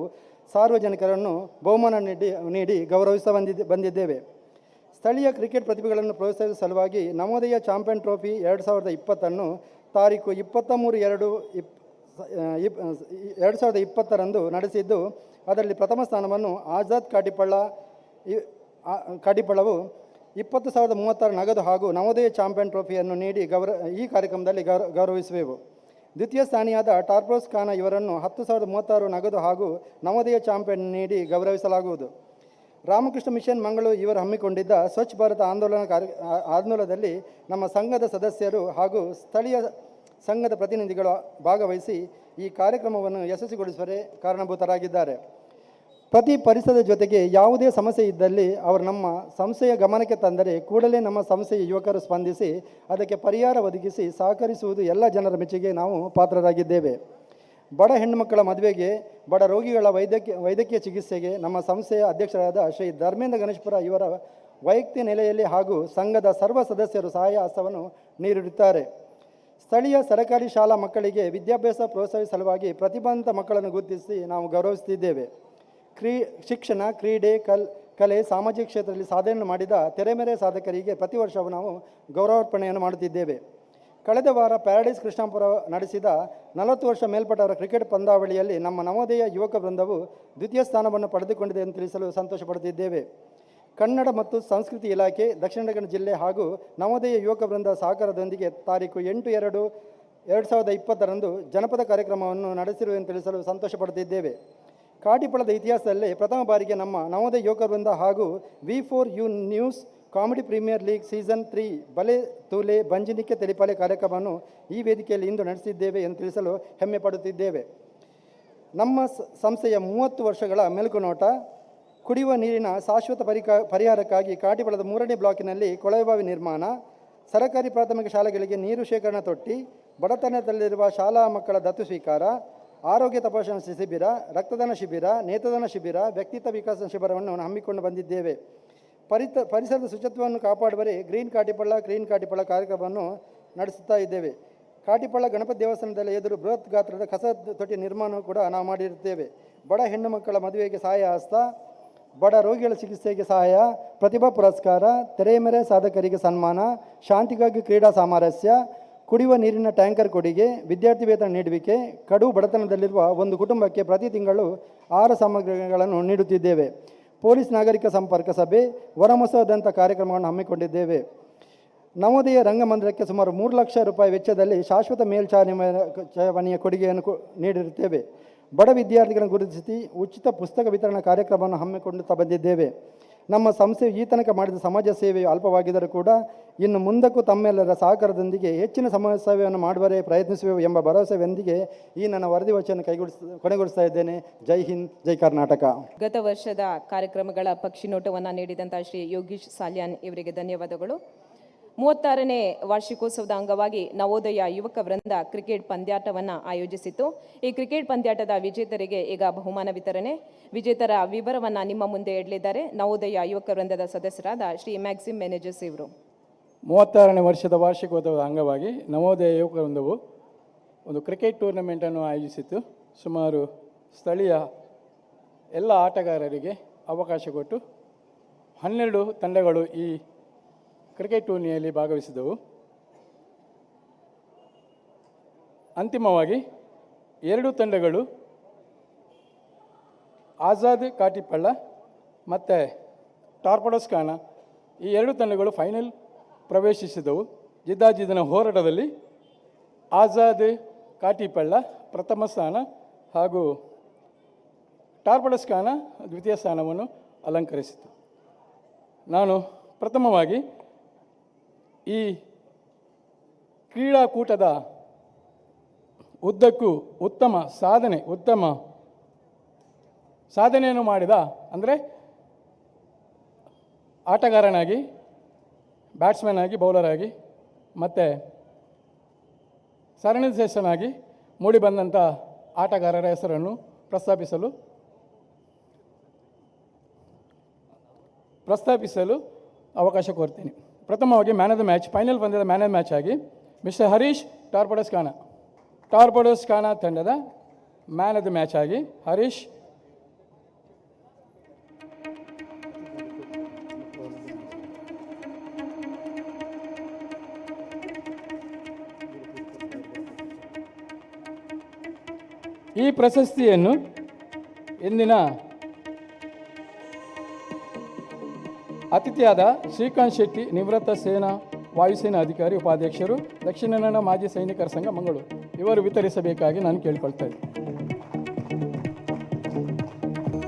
ಸಾರ್ವಜನಿಕರನ್ನು ಬಹುಮಾನ ನೀಡಿ ನೀಡಿ ಗೌರವಿಸ್ತಾ ಬಂದಿದ್ದೇವೆ. ಸ್ಥಳೀಯ ಕ್ರಿಕೆಟ್ ಪ್ರತಿಭೆಗಳನ್ನು ಪ್ರೋತ್ಸಾಹಿಸುವ ಸಲುವಾಗಿ ನವೋದಯ ಚಾಂಪಿಯನ್ ಟ್ರೋಫಿ 2020ನ್ನು ತಾರೀಕು 23/2/2020ರಂದು ನಡೆಸಿದ್ದು, ಅದರಲ್ಲಿ ಪ್ರಥಮ ಸ್ಥಾನವನ್ನು ಆಜಾದ್ ಕಾಟಿಪಳ್ಳವು 20,036 ನಗದು ಹಾಗೂ ನವೋದಯ ಚಾಂಪಿಯನ್ ಟ್ರೋಫಿಯನ್ನು ನೀಡಿ ಈ ಕಾರ್ಯಕ್ರಮದಲ್ಲಿ ಗೌರವಿಸುವೆವು. ದ್ವಿತೀಯ ಸ್ಥಾನಿಯಾದ ಟಾರ್ಪ್ರೋಸ್ ಖಾನ ಇವರನ್ನು 10,036 ನಗದು ಹಾಗೂ ನವೋದಯ ಚಾಂಪಿಯನ್ ನೀಡಿ ಗೌರವಿಸಲಾಗುವುದು. ರಾಮಕೃಷ್ಣ ಮಿಷನ್ ಮಂಗಳೂರು ಇವರು ಹಮ್ಮಿಕೊಂಡಿದ್ದ ಸ್ವಚ್ಛ ಭಾರತ ಆಂದೋಲನ ಕಾರ್ಯ ಆಂದೋಲನದಲ್ಲಿ ನಮ್ಮ ಸಂಘದ ಸದಸ್ಯರು ಹಾಗೂ ಸ್ಥಳೀಯ ಸಂಘದ ಪ್ರತಿನಿಧಿಗಳು ಭಾಗವಹಿಸಿ ಈ ಕಾರ್ಯಕ್ರಮವನ್ನು ಯಶಸ್ವಿಗೊಳಿಸುವರೆ ಕಾರಣಭೂತರಾಗಿದ್ದಾರೆ. ಪ್ರತಿ ಪರಿಸರದ ಜೊತೆಗೆ ಯಾವುದೇ ಸಮಸ್ಯೆ ಇದ್ದಲ್ಲಿ ಅವರು ನಮ್ಮ ಸಂಸ್ಥೆಯ ಗಮನಕ್ಕೆ ತಂದರೆ ಕೂಡಲೇ ನಮ್ಮ ಸಂಸ್ಥೆಯ ಯುವಕರು ಸ್ಪಂದಿಸಿ ಅದಕ್ಕೆ ಪರಿಹಾರ ಒದಗಿಸಿ ಸಹಕರಿಸುವುದು ಎಲ್ಲ ಜನರ ಮೆಚ್ಚುಗೆ ನಾವು ಪಾತ್ರರಾಗಿದ್ದೇವೆ. ಬಡ ಹೆಣ್ಣುಮಕ್ಕಳ ಮದುವೆಗೆ, ಬಡ ರೋಗಿಗಳ ವೈದ್ಯಕೀಯ ವೈದ್ಯಕೀಯ ಚಿಕಿತ್ಸೆಗೆ ನಮ್ಮ ಸಂಸ್ಥೆಯ ಅಧ್ಯಕ್ಷರಾದ ಶ್ರೀ ಧರ್ಮೇಂದ್ರ ಗಣೇಶ್ಪುರ ಇವರ ವೈಯಕ್ತಿಕ ನೆಲೆಯಲ್ಲಿ ಹಾಗೂ ಸಂಘದ ಸರ್ವ ಸದಸ್ಯರು ಸಹಾಯ ಹಸ್ತವನ್ನು ನೀಡಿರುತ್ತಾರೆ. ಸ್ಥಳೀಯ ಸರಕಾರಿ ಶಾಲಾ ಮಕ್ಕಳಿಗೆ ವಿದ್ಯಾಭ್ಯಾಸ ಪ್ರೋತ್ಸಾಹಿಸುವ ಸಲುವಾಗಿ ಪ್ರತಿಭಾವಂತ ಮಕ್ಕಳನ್ನು ಗುರುತಿಸಿ ನಾವು ಗೌರವಿಸುತ್ತಿದ್ದೇವೆ. ಶಿಕ್ಷಣ, ಕ್ರೀಡೆ, ಕಲೆ, ಸಾಮಾಜಿಕ ಕ್ಷೇತ್ರದಲ್ಲಿ ಸಾಧನೆ ಮಾಡಿದ ತೆರೆಮರೆ ಸಾಧಕರಿಗೆ ಪ್ರತಿ ವರ್ಷವೂ ನಾವು ಗೌರವಾರ್ಪಣೆಯನ್ನು ಮಾಡುತ್ತಿದ್ದೇವೆ. ಕಳೆದ ವಾರ ಪ್ಯಾರಡೈಸ್ ಕೃಷ್ಣಾಪುರ ನಡೆಸಿದ 40 ವರ್ಷ ಮೇಲ್ಪಟ್ಟವರ ಕ್ರಿಕೆಟ್ ಪಂದ್ಯಾವಳಿಯಲ್ಲಿ ನಮ್ಮ ನವೋದಯ ಯುವಕ ವೃಂದವು ದ್ವಿತೀಯ ಸ್ಥಾನವನ್ನು ಪಡೆದುಕೊಂಡಿದೆ ಎಂದು ತಿಳಿಸಲು ಸಂತೋಷಪಡುತ್ತಿದ್ದೇವೆ. ಕನ್ನಡ ಮತ್ತು ಸಂಸ್ಕೃತಿ ಇಲಾಖೆ, ದಕ್ಷಿಣ ಕನ್ನಡ ಜಿಲ್ಲೆ ಹಾಗೂ ನವೋದಯ ಯುವಕ ವೃಂದ ಸಹಕಾರದೊಂದಿಗೆ ತಾರೀಕು 8/2/2020ರಂದು ಜನಪದ ಕಾರ್ಯಕ್ರಮವನ್ನು ನಡೆಸಿರುವೆಂದು ತಿಳಿಸಲು ಸಂತೋಷಪಡುತ್ತಿದ್ದೇವೆ. ಕಾಟಿಪಳ್ಳದ ಇತಿಹಾಸದಲ್ಲೇ ಪ್ರಥಮ ಬಾರಿಗೆ ನಮ್ಮ ನವೋದಯ ಯುವಕ ವೃಂದ ಹಾಗೂ V4U News Comedy Premier League Season 3 ಬಲೆ ತೂಲೆ ಬಂಜಿನಿಕ್ಕೆ ತೆಲಿಪಾಲೆ ಕಾರ್ಯಕ್ರಮವನ್ನು ಈ ವೇದಿಕೆಯಲ್ಲಿ ಇಂದು ನಡೆಸಿದ್ದೇವೆ ಎಂದು ತಿಳಿಸಲು ಹೆಮ್ಮೆ ಪಡುತ್ತಿದ್ದೇವೆ. ನಮ್ಮ ಸಂಸ್ಥೆಯ 30 ವರ್ಷಗಳ ಮೆಲುಕುನೋಟ. ಕುಡಿಯುವ ನೀರಿನ ಶಾಶ್ವತ ಪರಿಹಾರಕ್ಕಾಗಿ ಕಾಟಿಪಳ್ಳದ ಮೂರನೇ ಬ್ಲಾಕಿನಲ್ಲಿ ಕೊಳವೆಬಾವಿ ನಿರ್ಮಾಣ, ಸರಕಾರಿ ಪ್ರಾಥಮಿಕ ಶಾಲೆಗಳಿಗೆ ನೀರು ಶೇಖರಣಾ ತೊಟ್ಟಿ, ಬಡತನದಲ್ಲಿರುವ ಶಾಲಾ ಮಕ್ಕಳ ದತ್ತು ಸ್ವೀಕಾರ, ಆರೋಗ್ಯ ತಪಾಸಣಾ ಶಿಬಿರ, ರಕ್ತದಾನ ಶಿಬಿರ, ನೇತ್ರದಾನ ಶಿಬಿರ, ವ್ಯಕ್ತಿತ್ವ ವಿಕಾಸ ಶಿಬಿರವನ್ನು ಹಮ್ಮಿಕೊಂಡು ಬಂದಿದ್ದೇವೆ. ಪರಿಸರದ ಶುಚಿತ್ವವನ್ನು ಕಾಪಾಡುವರೆ ಗ್ರೀನ್ ಕಾಟಿಪಳ್ಳ, ಕ್ಲೀನ್ ಕಾಟಿಪಳ್ಳ ಕಾರ್ಯಕ್ರಮವನ್ನು ನಡೆಸುತ್ತಾ ಇದ್ದೇವೆ. ಕಾಟಿಪಳ್ಳ ಗಣಪತಿ ದೇವಸ್ಥಾನದಲ್ಲಿ ಎದುರು ಬೃಹತ್ ಗಾತ್ರದ ಕಸ ತೊಟ್ಟಿ ನಿರ್ಮಾಣ ಕೂಡ ನಾವು ಮಾಡಿರುತ್ತೇವೆ. ಬಡ ಹೆಣ್ಣು ಮಕ್ಕಳ ಮದುವೆಗೆ ಸಹಾಯ ಹಸ್ತ, ಬಡ ರೋಗಿಗಳ ಚಿಕಿತ್ಸೆಗೆ ಸಹಾಯ, ಪ್ರತಿಭಾ ಪುರಸ್ಕಾರ, ತೆರೆಮರೆ ಸಾಧಕರಿಗೆ ಸನ್ಮಾನ, ಶಾಂತಿಗಾಗಿ ಕ್ರೀಡಾ ಸಾಮರಸ್ಯ, ಕುಡಿಯುವ ನೀರಿನ ಟ್ಯಾಂಕರ್ ಕೊಡುಗೆ, ವಿದ್ಯಾರ್ಥಿ ವೇತನ ನೀಡುವಿಕೆ, ಕಡು ಬಡತನದಲ್ಲಿರುವ ಒಂದು ಕುಟುಂಬಕ್ಕೆ ಪ್ರತಿ ತಿಂಗಳು ಆಹಾರ ಸಾಮಗ್ರಿಗಳನ್ನು ನೀಡುತ್ತಿದ್ದೇವೆ. ಪೊಲೀಸ್ ನಾಗರಿಕ ಸಂಪರ್ಕ ಸಭೆ, ವನಮಹೋತ್ಸವದಂಥ ಕಾರ್ಯಕ್ರಮಗಳನ್ನು ಹಮ್ಮಿಕೊಂಡಿದ್ದೇವೆ. ನವೋದಯ ರಂಗಮಂದಿರಕ್ಕೆ ಸುಮಾರು 3 ಲಕ್ಷ ರೂಪಾಯಿ ವೆಚ್ಚದಲ್ಲಿ ಶಾಶ್ವತ ಮೇಲ್ಛಾವಣಿಯ ಕೊಡುಗೆಯನ್ನು ನೀಡಿರುತ್ತೇವೆ. ಬಡ ವಿದ್ಯಾರ್ಥಿಗಳನ್ನು ಗುರುತಿಸಿ ಉಚಿತ ಪುಸ್ತಕ ವಿತರಣಾ ಕಾರ್ಯಕ್ರಮವನ್ನು ಹಮ್ಮಿಕೊಂಡು ಬಂದಿದ್ದೇವೆ. ನಮ್ಮ ಸಂಸ್ಥೆಯು ಈ ತನಕ ಮಾಡಿದ ಸಮಾಜ ಸೇವೆಯು ಅಲ್ಪವಾಗಿದ್ದರೂ ಕೂಡ ಇನ್ನು ಮುಂದಕ್ಕೂ ತಮ್ಮೆಲ್ಲರ ಸಹಕಾರದೊಂದಿಗೆ ಹೆಚ್ಚಿನ ಸಮಾಜ ಸೇವೆಯನ್ನು ಮಾಡುವರೆ ಪ್ರಯತ್ನಿಸುವೆವು ಎಂಬ ಭರವಸೆಯೊಂದಿಗೆ ಈ ನನ್ನ ವರದಿ ವಚನ ಕೊನೆಗೊಳಿಸ್ತಾ ಇದ್ದೇನೆ. ಜೈ ಹಿಂದ್, ಜೈ ಕರ್ನಾಟಕ. ಗತ ವರ್ಷದ ಕಾರ್ಯಕ್ರಮಗಳ ಪಕ್ಷಿ ನೋಟವನ್ನು ನೀಡಿದಂತಹ ಶ್ರೀ ಯೋಗೀಶ್ ಸಾಲ್ಯಾನ್ ಇವರಿಗೆ ಧನ್ಯವಾದಗಳು. 36ನೇ ವಾರ್ಷಿಕೋತ್ಸವದ ಅಂಗವಾಗಿ ನವೋದಯ ಯುವಕ ವೃಂದ ಕ್ರಿಕೆಟ್ ಪಂದ್ಯಾಟವನ್ನು ಆಯೋಜಿಸಿತ್ತು. ಈ ಕ್ರಿಕೆಟ್ ಪಂದ್ಯಾಟದ ವಿಜೇತರಿಗೆ ಈಗ ಬಹುಮಾನ ವಿತರಣೆ. ವಿಜೇತರ ವಿವರವನ್ನು ನಿಮ್ಮ ಮುಂದೆ ಇಡಲಿದ್ದಾರೆ ನವೋದಯ ಯುವಕ ವೃಂದದ ಸದಸ್ಯರಾದ ಶ್ರೀ ಮ್ಯಾಕ್ಸಿಮ್ ಮೆನೇಜಸ್ ಇವರು. 36ನೇ ವರ್ಷದ ವಾರ್ಷಿಕೋತ್ಸವದ ಅಂಗವಾಗಿ ನವೋದಯ ಯುವಕ ವೃಂದವು ಒಂದು ಕ್ರಿಕೆಟ್ ಟೂರ್ನಮೆಂಟನ್ನು ಆಯೋಜಿಸಿತ್ತು. ಸುಮಾರು ಸ್ಥಳೀಯ ಎಲ್ಲ ಆಟಗಾರರಿಗೆ ಅವಕಾಶ ಕೊಟ್ಟು 12 ತಂಡಗಳು ಈ ಕ್ರಿಕೆಟ್ ಟೂರ್ನಿಯಲ್ಲಿ ಭಾಗವಹಿಸಿದವು. ಅಂತಿಮವಾಗಿ ಎರಡು ತಂಡಗಳು, ಆಜಾದ್ ಕಾಟಿಪಳ್ಳ ಮತ್ತು ಟಾರ್ಪಡೋಸ್ ಖಾನ, ಈ ಎರಡು ತಂಡಗಳು ಫೈನಲ್ ಪ್ರವೇಶಿಸಿದವು. ಜಿದ್ದಾಜಿದ್ದಿನ ಹೋರಾಟದಲ್ಲಿ ಆಜಾದ್ ಕಾಟಿಪಳ್ಳ ಪ್ರಥಮ ಸ್ಥಾನ ಹಾಗೂ ಟಾರ್ಪಡೋಸ್ ಖಾನ ದ್ವಿತೀಯ ಸ್ಥಾನವನ್ನು ಅಲಂಕರಿಸಿತು. ನಾನು ಪ್ರಥಮವಾಗಿ ಈ ಕ್ರೀಡಾಕೂಟದ ಉದ್ದಕ್ಕೂ ಉತ್ತಮ ಸಾಧನೆಯನ್ನು ಮಾಡಿದ, ಅಂದರೆ ಆಟಗಾರನಾಗಿ, ಬ್ಯಾಟ್ಸ್ಮನ್ ಆಗಿ, ಬೌಲರ್ ಆಗಿ ಮತ್ತು ಸರಣಿ ಶ್ರೇಷ್ಠನಾಗಿ ಮೂಡಿಬಂದಂಥ ಆಟಗಾರರ ಹೆಸರನ್ನು ಪ್ರಸ್ತಾಪಿಸಲು ಪ್ರಸ್ತಾಪಿಸಲು ಅವಕಾಶ ಕೋರ್ತೀನಿ. ಪ್ರಥಮವಾಗಿ man of the match, final ಪಂದ್ಯದ man of the match ಆಗಿ ಮಿಸ್ಟರ್ ಹರೀಶ್, ಟಾರ್ಪಡೋಸ್ ಖಾನ, ಟಾರ್ಪಡೋಸ್ ಖಾನ ತಂಡದ man of the match ಆಗಿ ಹರೀಶ್. ಈ ಪ್ರಶಸ್ತಿಯನ್ನು ಇಂದಿನ ಅತಿಥಿಯಾದ ಶ್ರೀಕಾಂತ್ ಶೆಟ್ಟಿ, ನಿವೃತ್ತ ಸೇನಾ ವಾಯುಸೇನಾ ಅಧಿಕಾರಿ, ಉಪಾಧ್ಯಕ್ಷರು, ದಕ್ಷಿಣ ಕನ್ನಡ ಮಾಜಿ ಸೈನಿಕರ ಸಂಘ, ಮಂಗಳೂರು ಇವರು ವಿತರಿಸಬೇಕಾಗಿ ನಾನು ಕೇಳಿಕೊಳ್ತಾ ಇದ್ದೇನೆ.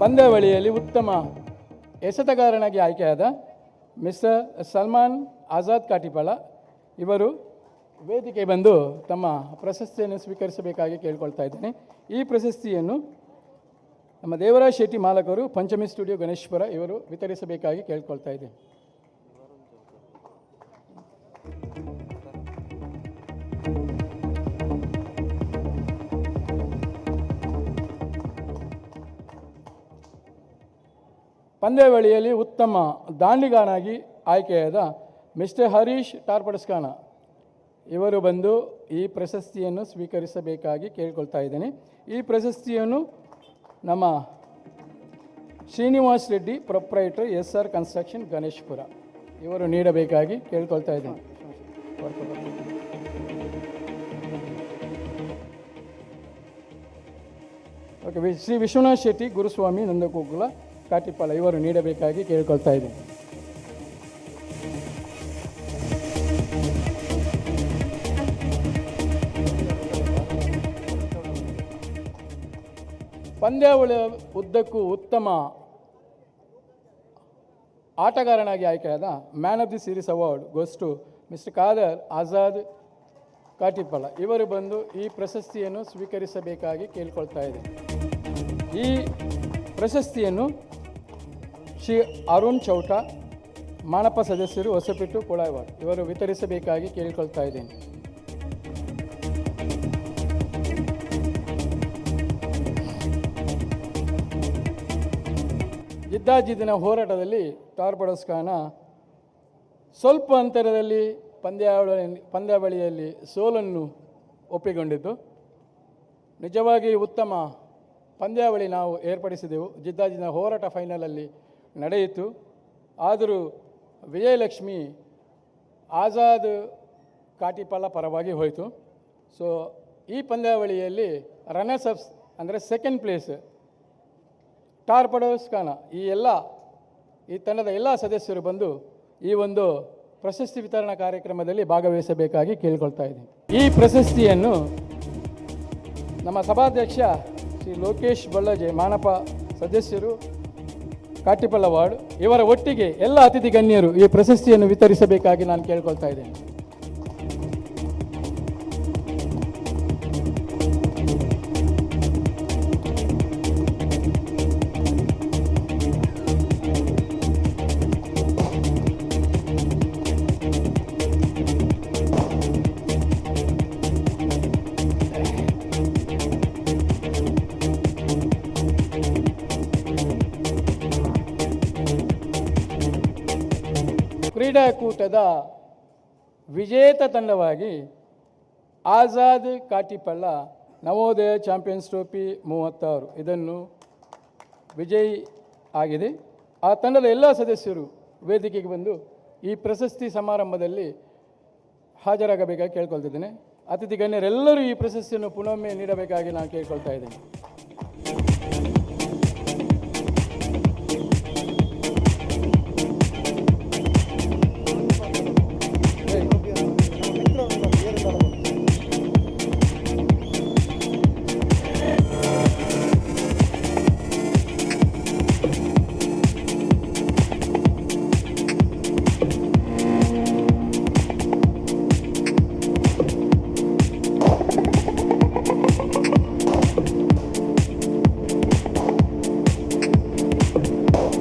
ಪಂದ್ಯಾವಳಿಯಲ್ಲಿ ಉತ್ತಮ ಎಸೆತಗಾರನಾಗಿ ಆಯ್ಕೆಯಾದ ಮಿಸ್ಟರ್ ಸಲ್ಮಾನ್ ಆಜಾದ್ ಕಾಟಿಪಳ್ಳ ಇವರು ವೇದಿಕೆ ಬಂದು ತಮ್ಮ ಪ್ರಶಸ್ತಿಯನ್ನು ಸ್ವೀಕರಿಸಬೇಕಾಗಿ ಕೇಳಿಕೊಳ್ತಾ ಇದ್ದೇನೆ. ಈ ಪ್ರಶಸ್ತಿಯನ್ನು ನಮ್ಮ ದೇವರಾಜ್ ಶೆಟ್ಟಿ ಮಾಲಕರು, ಪಂಚಮಿ ಸ್ಟುಡಿಯೋ, ಗಣೇಶ್ಪುರ ಇವರು ವಿತರಿಸಬೇಕಾಗಿ ಕೇಳ್ಕೊಳ್ತಾ ಇದ್ದೇನೆ. ಪಂದ್ಯಾವಳಿಯಲ್ಲಿ ಉತ್ತಮ ದಾಂಡಿಗಾನಾಗಿ ಆಯ್ಕೆಯಾದ ಮಿಸ್ಟರ್ ಹರೀಶ್ ಟಾರ್ಪಡಸ್ಕಾನ ಇವರು ಬಂದು ಈ ಪ್ರಶಸ್ತಿಯನ್ನು ಸ್ವೀಕರಿಸಬೇಕಾಗಿ ಕೇಳಿಕೊಳ್ತಾ ಇದ್ದೇನೆ. ಈ ಪ್ರಶಸ್ತಿಯನ್ನು ನಮ್ಮ ಶ್ರೀನಿವಾಸ್ ರೆಡ್ಡಿ, ಪ್ರೊಪ್ರೈಟರ್, ಎಸ್ ಆರ್ ಕನ್ಸ್ಟ್ರಕ್ಷನ್, ಗಣೇಶ್ಪುರ ಇವರು ನೀಡಬೇಕಾಗಿ ಕೇಳ್ಕೊಳ್ತಾ ಇದ್ದೇನೆ. ಓಕೆ, ಶ್ರೀ ವಿಶ್ವನಾಥ್ ಶೆಟ್ಟಿ ಗುರುಸ್ವಾಮಿ, ನಂದಗೋಕುಲ, ಕಾಟಿಪಾಳ ಇವರು ನೀಡಬೇಕಾಗಿ ಕೇಳ್ಕೊಳ್ತಾ ಇದ್ದೇನೆ. ಪಂದ್ಯಾವಳಿಯ ಉದ್ದಕ್ಕೂ ಉತ್ತಮ ಆಟಗಾರನಾಗಿ ಆಯ್ಕೆಯಾದ man of the series award goes to Mister Khader Azad Katipalla ಇವರು ಬಂದು ಈ ಪ್ರಶಸ್ತಿಯನ್ನು ಸ್ವೀಕರಿಸಬೇಕಾಗಿ ಕೇಳಿಕೊಳ್ತಾ ಇದೆ. ಈ ಪ್ರಶಸ್ತಿಯನ್ನು ಶ್ರೀ ಅರುಣ್ ಚೌಟ, ಮಾನಪ್ಪ ಸದಸ್ಯರು, ಹೊಸಪೆಟ್ಟು, ಕೊಳಾಯ್ವಾಡ್ ಇವರು ವಿತರಿಸಬೇಕಾಗಿ ಕೇಳಿಕೊಳ್ತಾ ಇದ್ದೇನೆ. ಜಿದ್ದಾಜಿದ್ದಿನ ಹೋರಾಟದಲ್ಲಿ ಟಾರ್ಪಡೋಸ್ಖಾನ ಸ್ವಲ್ಪ ಅಂತರದಲ್ಲಿ ಪಂದ್ಯಾವಳಿಯಲ್ಲಿ ಸೋಲನ್ನು ಒಪ್ಪಿಕೊಂಡಿದ್ದು. ನಿಜವಾಗಿ ಉತ್ತಮ ಪಂದ್ಯಾವಳಿ ನಾವು ಏರ್ಪಡಿಸಿದೆವು. ಜಿದ್ದಾಜಿದ್ದಿನ ಹೋರಾಟ ಫೈನಲಲ್ಲಿ ನಡೆಯಿತು. ಆದರೂ ವಿಜಯಲಕ್ಷ್ಮಿ ಆಜಾದ್ ಕಾಟಿಪಾಲ ಪರವಾಗಿ ಹೋಯಿತು. ಸೊ ಈ ಪಂದ್ಯಾವಳಿಯಲ್ಲಿ ರನ್ನರ್ಸ್ ಅಪ್ಸ್, ಅಂದರೆ ಸೆಕೆಂಡ್ ಪ್ಲೇಸ್ ಟಾರ್ಪಡೋಸ್ ಖಾನ, ಈ ತಂಡದ ಎಲ್ಲ ಸದಸ್ಯರು ಬಂದು ಈ ಒಂದು ಪ್ರಶಸ್ತಿ ವಿತರಣಾ ಕಾರ್ಯಕ್ರಮದಲ್ಲಿ ಭಾಗವಹಿಸಬೇಕಾಗಿ ಕೇಳಿಕೊಳ್ತಾ ಇದ್ದೀನಿ. ಈ ಪ್ರಶಸ್ತಿಯನ್ನು ನಮ್ಮ ಸಭಾಧ್ಯಕ್ಷ ಶ್ರೀ ಲೋಕೇಶ್ ಬಳ್ಳಜೆ, ಮಾನಪ ಸದಸ್ಯರು, ಕಾಟಿಪಳ್ಳ ವಾರ್ಡ್ ಇವರ ಒಟ್ಟಿಗೆ ಎಲ್ಲ ಅತಿಥಿ ಗಣ್ಯರು ಈ ಪ್ರಶಸ್ತಿಯನ್ನು ವಿತರಿಸಬೇಕಾಗಿ ನಾನು ಕೇಳ್ಕೊಳ್ತಾ ಇದ್ದೇನೆ. ಕ್ರೀಡಾಕೂಟದ ವಿಜೇತ ತಂಡವಾಗಿ ಆಜಾದ್ ಕಾಟಿಪಳ್ಳ ನವೋದಯ ಚಾಂಪಿಯನ್ಸ್ ಟ್ರೋಫಿ 36 ಇದನ್ನು ವಿಜಯಿ ಆಗಿದೆ. ಆ ತಂಡದ ಎಲ್ಲ ಸದಸ್ಯರು ವೇದಿಕೆಗೆ ಬಂದು ಈ ಪ್ರಶಸ್ತಿ ಸಮಾರಂಭದಲ್ಲಿ ಹಾಜರಾಗಬೇಕಾಗಿ ಕೇಳ್ಕೊಳ್ತಿದ್ದೇನೆ. ಅತಿಥಿ ಗಣ್ಯರೆಲ್ಲರೂ ಈ ಪ್ರಶಸ್ತಿಯನ್ನು ಪುನೊಮ್ಮೆ ನೀಡಬೇಕಾಗಿ ನಾನು ಕೇಳ್ಕೊಳ್ತಾ ಇದ್ದೇನೆ.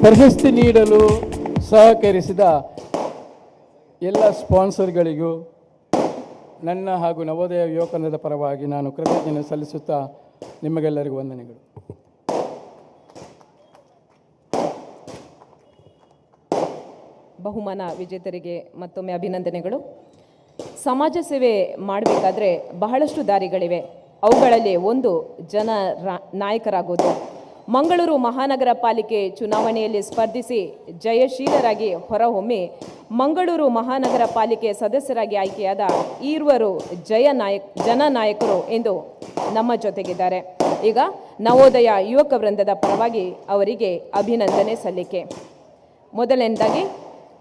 ಪ್ರಶಸ್ತಿ ನೀಡಲು ಸಹಕರಿಸಿದ ಎಲ್ಲ ಸ್ಪಾನ್ಸರ್ಗಳಿಗೂ ನನ್ನ ಹಾಗೂ ನವೋದಯ ಯುವಕನದ ಪರವಾಗಿ ನಾನು ಕೃತಜ್ಞತೆ ಸಲ್ಲಿಸುತ್ತಾ ನಿಮಗೆಲ್ಲರಿಗೂ ವಂದನೆಗಳು. ಬಹುಮಾನ ವಿಜೇತರಿಗೆ ಮತ್ತೊಮ್ಮೆ ಅಭಿನಂದನೆಗಳು. ಸಮಾಜ ಸೇವೆ ಮಾಡಬೇಕಾದ್ರೆ ಬಹಳಷ್ಟು ದಾರಿಗಳಿವೆ. ಅವುಗಳಲ್ಲಿ ಒಂದು ಜನ ನಾಯಕರಾಗೋದು. ಮಂಗಳೂರು ಮಹಾನಗರ ಪಾಲಿಕೆ ಚುನಾವಣೆಯಲ್ಲಿ ಸ್ಪರ್ಧಿಸಿ ಜಯಶೀಲರಾಗಿ ಹೊರಹೊಮ್ಮಿ ಮಂಗಳೂರು ಮಹಾನಗರ ಪಾಲಿಕೆ ಸದಸ್ಯರಾಗಿ ಆಯ್ಕೆಯಾದ ಈರ್ವರು ಜಯ ನಾಯಕ್ ಜನನಾಯಕರು ಇಂದು ನಮ್ಮ ಜೊತೆಗಿದ್ದಾರೆ. ಈಗ ನವೋದಯ ಯುವಕ ವೃಂದದ ಪರವಾಗಿ ಅವರಿಗೆ ಅಭಿನಂದನೆ ಸಲ್ಲಿಕೆ. ಮೊದಲನೇದಾಗಿ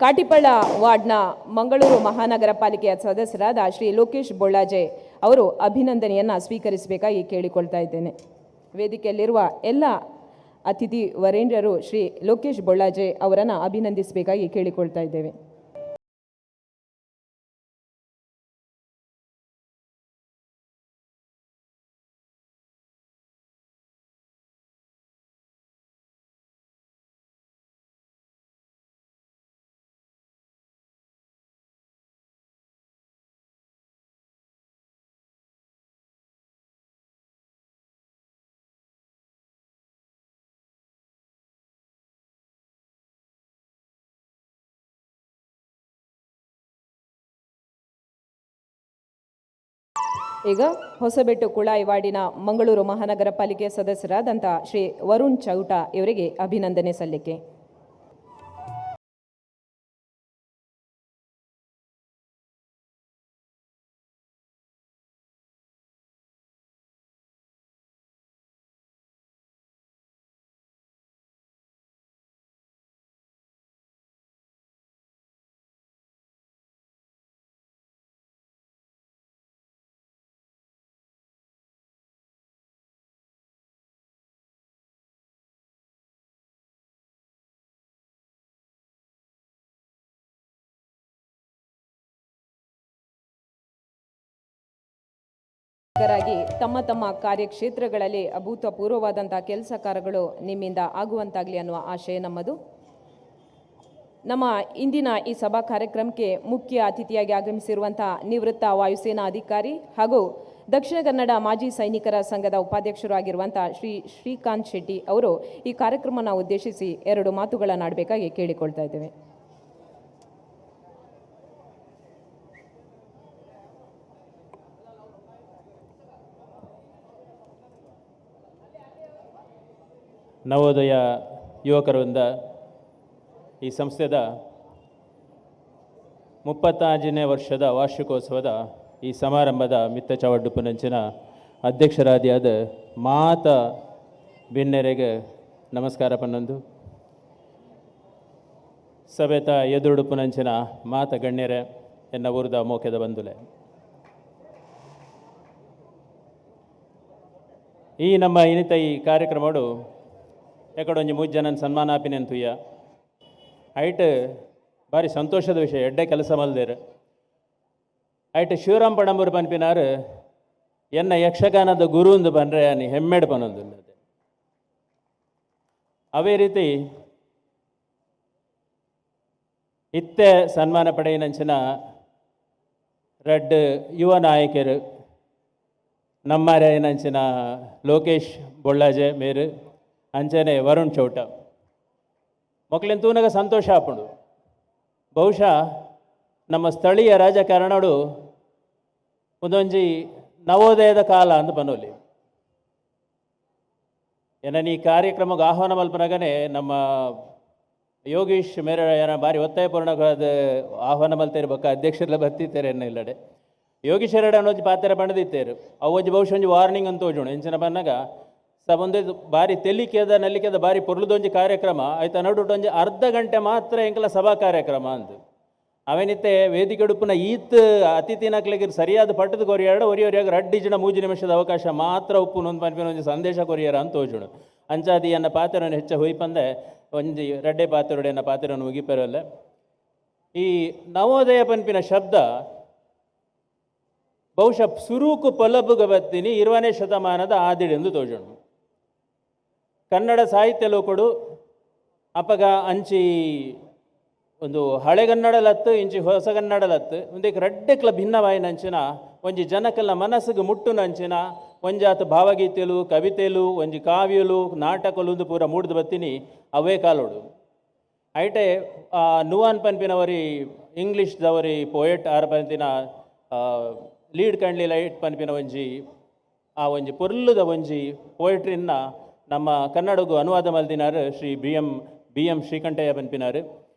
ಕಾಟಿಪಳ್ಳ ವಾರ್ಡ್ನ ಮಂಗಳೂರು ಮಹಾನಗರ ಪಾಲಿಕೆಯ ಸದಸ್ಯರಾದ ಶ್ರೀ ಲೋಕೇಶ್ ಬೊಳ್ಳಾಜೆ ಅವರು ಅಭಿನಂದನೆಯನ್ನು ಸ್ವೀಕರಿಸಬೇಕಾಗಿ ಕೇಳಿಕೊಳ್ತಾ ಇದ್ದೇನೆ. ವೇದಿಕೆಯಲ್ಲಿರುವ ಎಲ್ಲ ಅತಿಥಿ ವರೇಣ್ಯರು ಶ್ರೀ ಲೋಕೇಶ್ ಬೊಳ್ಳಾಜೆ ಅವರನ್ನು ಅಭಿನಂದಿಸಬೇಕಾಗಿ ಕೇಳಿಕೊಳ್ತಾ ಇದ್ದೇವೆ. ಈಗ ಹೊಸಬೆಟ್ಟು ಕುಳಾಯಿ ವಾರ್ಡಿನ ಮಂಗಳೂರು ಮಹಾನಗರ ಪಾಲಿಕೆ ಸದಸ್ಯರಾದಂಥ ಶ್ರೀ ವರುಣ್ ಚೌಟ ಇವರಿಗೆ ಅಭಿನಂದನೆ ಸಲ್ಲಿಕೆ. ಾಗಿ ತಮ್ಮ ತಮ್ಮ ಕಾರ್ಯಕ್ಷೇತ್ರಗಳಲ್ಲಿ ಅಭೂತಪೂರ್ವವಾದಂತಹ ಕೆಲಸ ಕಾರ್ಯಗಳು ನಿಮ್ಮಿಂದ ಆಗುವಂತಾಗಲಿ ಅನ್ನುವ ಆಶಯ ನಮ್ಮದು. ನಮ್ಮ ಇಂದಿನ ಈ ಸಭಾ ಕಾರ್ಯಕ್ರಮಕ್ಕೆ ಮುಖ್ಯ ಅತಿಥಿಯಾಗಿ ಆಗಮಿಸಿರುವಂತಹ ನಿವೃತ್ತ ವಾಯುಸೇನಾ ಅಧಿಕಾರಿ ಹಾಗೂ ದಕ್ಷಿಣ ಕನ್ನಡ ಮಾಜಿ ಸೈನಿಕರ ಸಂಘದ ಉಪಾಧ್ಯಕ್ಷರು ಆಗಿರುವಂತಹ ಶ್ರೀ ಶ್ರೀಕಾಂತ್ ಶೆಟ್ಟಿ ಅವರು ಈ ಕಾರ್ಯಕ್ರಮನ ಉದ್ದೇಶಿಸಿ ಎರಡು ಮಾತುಗಳನ್ನಾಡಬೇಕಾಗಿ ಕೇಳಿಕೊಳ್ತಾ ಇದ್ದೇವೆ. ನವೋದಯ ಯುವಕರಿಂದ ಈ ಸಂಸ್ಥೆದ 35ನೇ ವರ್ಷದ ವಾರ್ಷಿಕೋತ್ಸವದ ಈ ಸಮಾರಂಭದ ಮಿತ್ತ ಚಾವಡ್ಡುಪುನಂಚಿನ ಅಧ್ಯಕ್ಷರಾದಿಯಾದ ಮಾತ ಬಿನ್ನೆರೆಗೆ ನಮಸ್ಕಾರ ಪನ್ನೊಂದು, ಸಭೆತ ಎದುರುಡುಪುನಂಚಿನ ಮಾತ ಗಣ್ಯರೆ, ಎನ್ನ ಊರದ ಮೋಕೆದ ಬಂದುಲೆ, ಈ ನಮ್ಮ ಇನಿತ ಈ ಕಾರ್ಯಕ್ರಮಡು ಎಕಡೊಂಜಿ ಮೂಜ್ ಜನನ್ ಸನ್ಮಾನ ಆಪಿನೆಂತುಯ್ಯ ಐಟ್ ಬಾರಿ ಸಂತೋಷದ ವಿಷಯ, ಎಡ್ಡೆ ಕೆಲಸ ಮಲ್ದೇರು. ಐಟ್ ಶಿವರಾಮ್ ಪಣಂಬೂರು ಪನ್ಪಿನಾರು ಎನ್ನ ಯಕ್ಷಗಾನದ ಗುರು ಒಂದು ಪನ್ರೆ ಅನಿ ಹೆಮ್ಮೆಡ್ ಪನೊಂದುಲ್ಲದೆ. ಅವೇ ರೀತಿ ಇತ್ತೆ ಸನ್ಮಾನ ಪಡೆಯಿನಂಚಿನ ರಡ್ಡ್ ಯುವ ನಾಯಕರು ನಮ್ಮಾರೆಯಿನಂಚಿನ ಲೋಕೇಶ್ ಬೊಳ್ಳಾಜೆ ಮೇರು ಅಂಚನೆ ವರುಣ್ ಚೌಟ ಮೊಕ್ಲೆನ್ ತೂನಗ ಸಂತೋಷ ಆಪುಂಡು. ಬಹುಶಃ ನಮ್ಮ ಸ್ಥಳೀಯ ರಾಜಕಾರಣಡು ಒಂದೊಂಜಿ ನವೋದಯದ ಕಾಲ ಅಂದ್ ಪನೊಲಿ. ಎನನ್ ಈ ಕಾರ್ಯಕ್ರಮಗ್ ಆಹ್ವಾನ ಮಲ್ಪನಗನೆ ನಮ್ಮ ಯೋಗೀಶ್ ಮೇರೆ ಏನ ಬಾರಿ ಒತ್ತಾಯಪೂರ್ಣವಾದ ಆಹ್ವಾನ ಮಲ್ತೇರು ಬೊಕ್ಕ ಅಧ್ಯಕ್ಷರ್ಲ ಬತ್ತಿತ್ತೇರು ಎನ್ನ ಇಲ್ಲಡೆ ಯೋಗೀಶ್ ಎರಡ ಒಂಜಿ ಪಾತೆರ ಪಂಡದಿತ್ತೇರು. ಅವು ಒಂಜಿ ಬಹುಶಃ ಒಂಜಿ ವಾರ್ನಿಂಗ್ ಅಂತ ತೋಜುಂಡು. ಎಂಚಿನ ಪನ್ನಗ ಸಬೊಂದೆ ಬಾರಿ ತೆಲಿಕೆದ ನಲಿಕೆದ ಬಾರಿ ಪೊರ್ಲುದೊಂಜಿ ಕಾರ್ಯಕ್ರಮ ಆಯ್ತ ನಡುಟು ಒಂಜಿ ಅರ್ಧ ಗಂಟೆ ಮಾತ್ರ ಎಂಕಲ ಸಭಾ ಕಾರ್ಯಕ್ರಮ ಅಂದು. ಅವೇನಿತ್ತೆ ವೇದಿಕೆ ಉಡುಪುನ ಈತ್ ಅತಿಥಿನಕ್ಲೆಗ್ ಸರಿಯಾದ ಪಟ್ಟದ ಕೊರಿಯಾಡ ಒರಿ ಒರಿಯಾಗ ರಡ್ಡಿ ಜನ ಮೂಜಿ ನಿಮಿಷದ ಅವಕಾಶ ಮಾತ್ರ ಉಪ್ಪು ನೊಂದು ಪನ್ಪಿನ ಒಂಜಿ ಸಂದೇಶ ಕೊರಿಯರ ಅಂತ ತೋಜುಂಡು. ಅಂಚಾದಿ ಎನ್ನ ಪಾತ್ರವನ್ನು ಹೆಚ್ಚ ಹೊಯ್ಪಂದೆ ಒಂಜಿ ರಡ್ಡೆ ಪಾತ್ರೊಡೆ ಎನ್ನ ಪಾತ್ರವನ್ನು ಮುಗಿಪೆರಲ್ಲ. ಈ ನವೋದಯ ಪನ್ಪಿನ ಶಬ್ದ ಬಹುಶಃ ಸುರೂಕು ಪೊಲಬುಗ ಬತ್ತಿನಿ 20ನೇ ಶತಮಾನದ ಆದಿಡೆಂದು ತೋಜುಂಡು. ಕನ್ನಡ ಸಾಹಿತ್ಯ ಲೋಕಡು ಅಪಗ ಅಂಚಿ ಒಂದು ಹಳೆಗನ್ನಡಲತ್ತು ಇಂಚಿ ಹೊಸಗನ್ನಡಲತ್ತು ಒಂದೇಕ್ ರಡ್ಡೆಕ್ಲ ಭಿನ್ನವಾಯಿನಂಚಿನ ಒಂಜಿ ಜನಕಲ್ನ ಮನಸ್ಸಿಗೆ ಮುಟ್ಟುನಂಚಿನ ಒಂಜಾತ್ ಭಾವಗೀತೆಲು ಕವಿತೆಲು ಒಂಜಿ ಕಾವ್ಯಲು ನಾಟಕಲು ಒಂದು ಪೂರ ಮೂಡ್ದು ಬತ್ತೀನಿ ಅವೇ ಕಾಲೋಡು. ಐಟೆ ನುವಾನ್ ಪನ್ಪಿನವರಿ ಇಂಗ್ಲೀಷ್ದವರಿ ಪೋಯೆಟ್ ಆರ್ ಪನ್ಪಿನ ಲೀಡ್ ಕಂಡ್ಲಿ ಲೈಟ್ ಪನ್ಪಿನ ಒಂಜಿ ಆ ಒಂಜಿ ಪೊರ್ಲುದ ಒಂಜಿ ಪೋಯೆಟ್ರಿನ್ನ ನಮ್ಮ ಕನ್ನಡಗು ಅನುವಾದ ಮಲ್ದಿನಾರು ಶ್ರೀ ಬಿ ಎಂ ಶ್ರೀಕಂಠಯ್ಯ ಪನ್ಪಿನಾರು.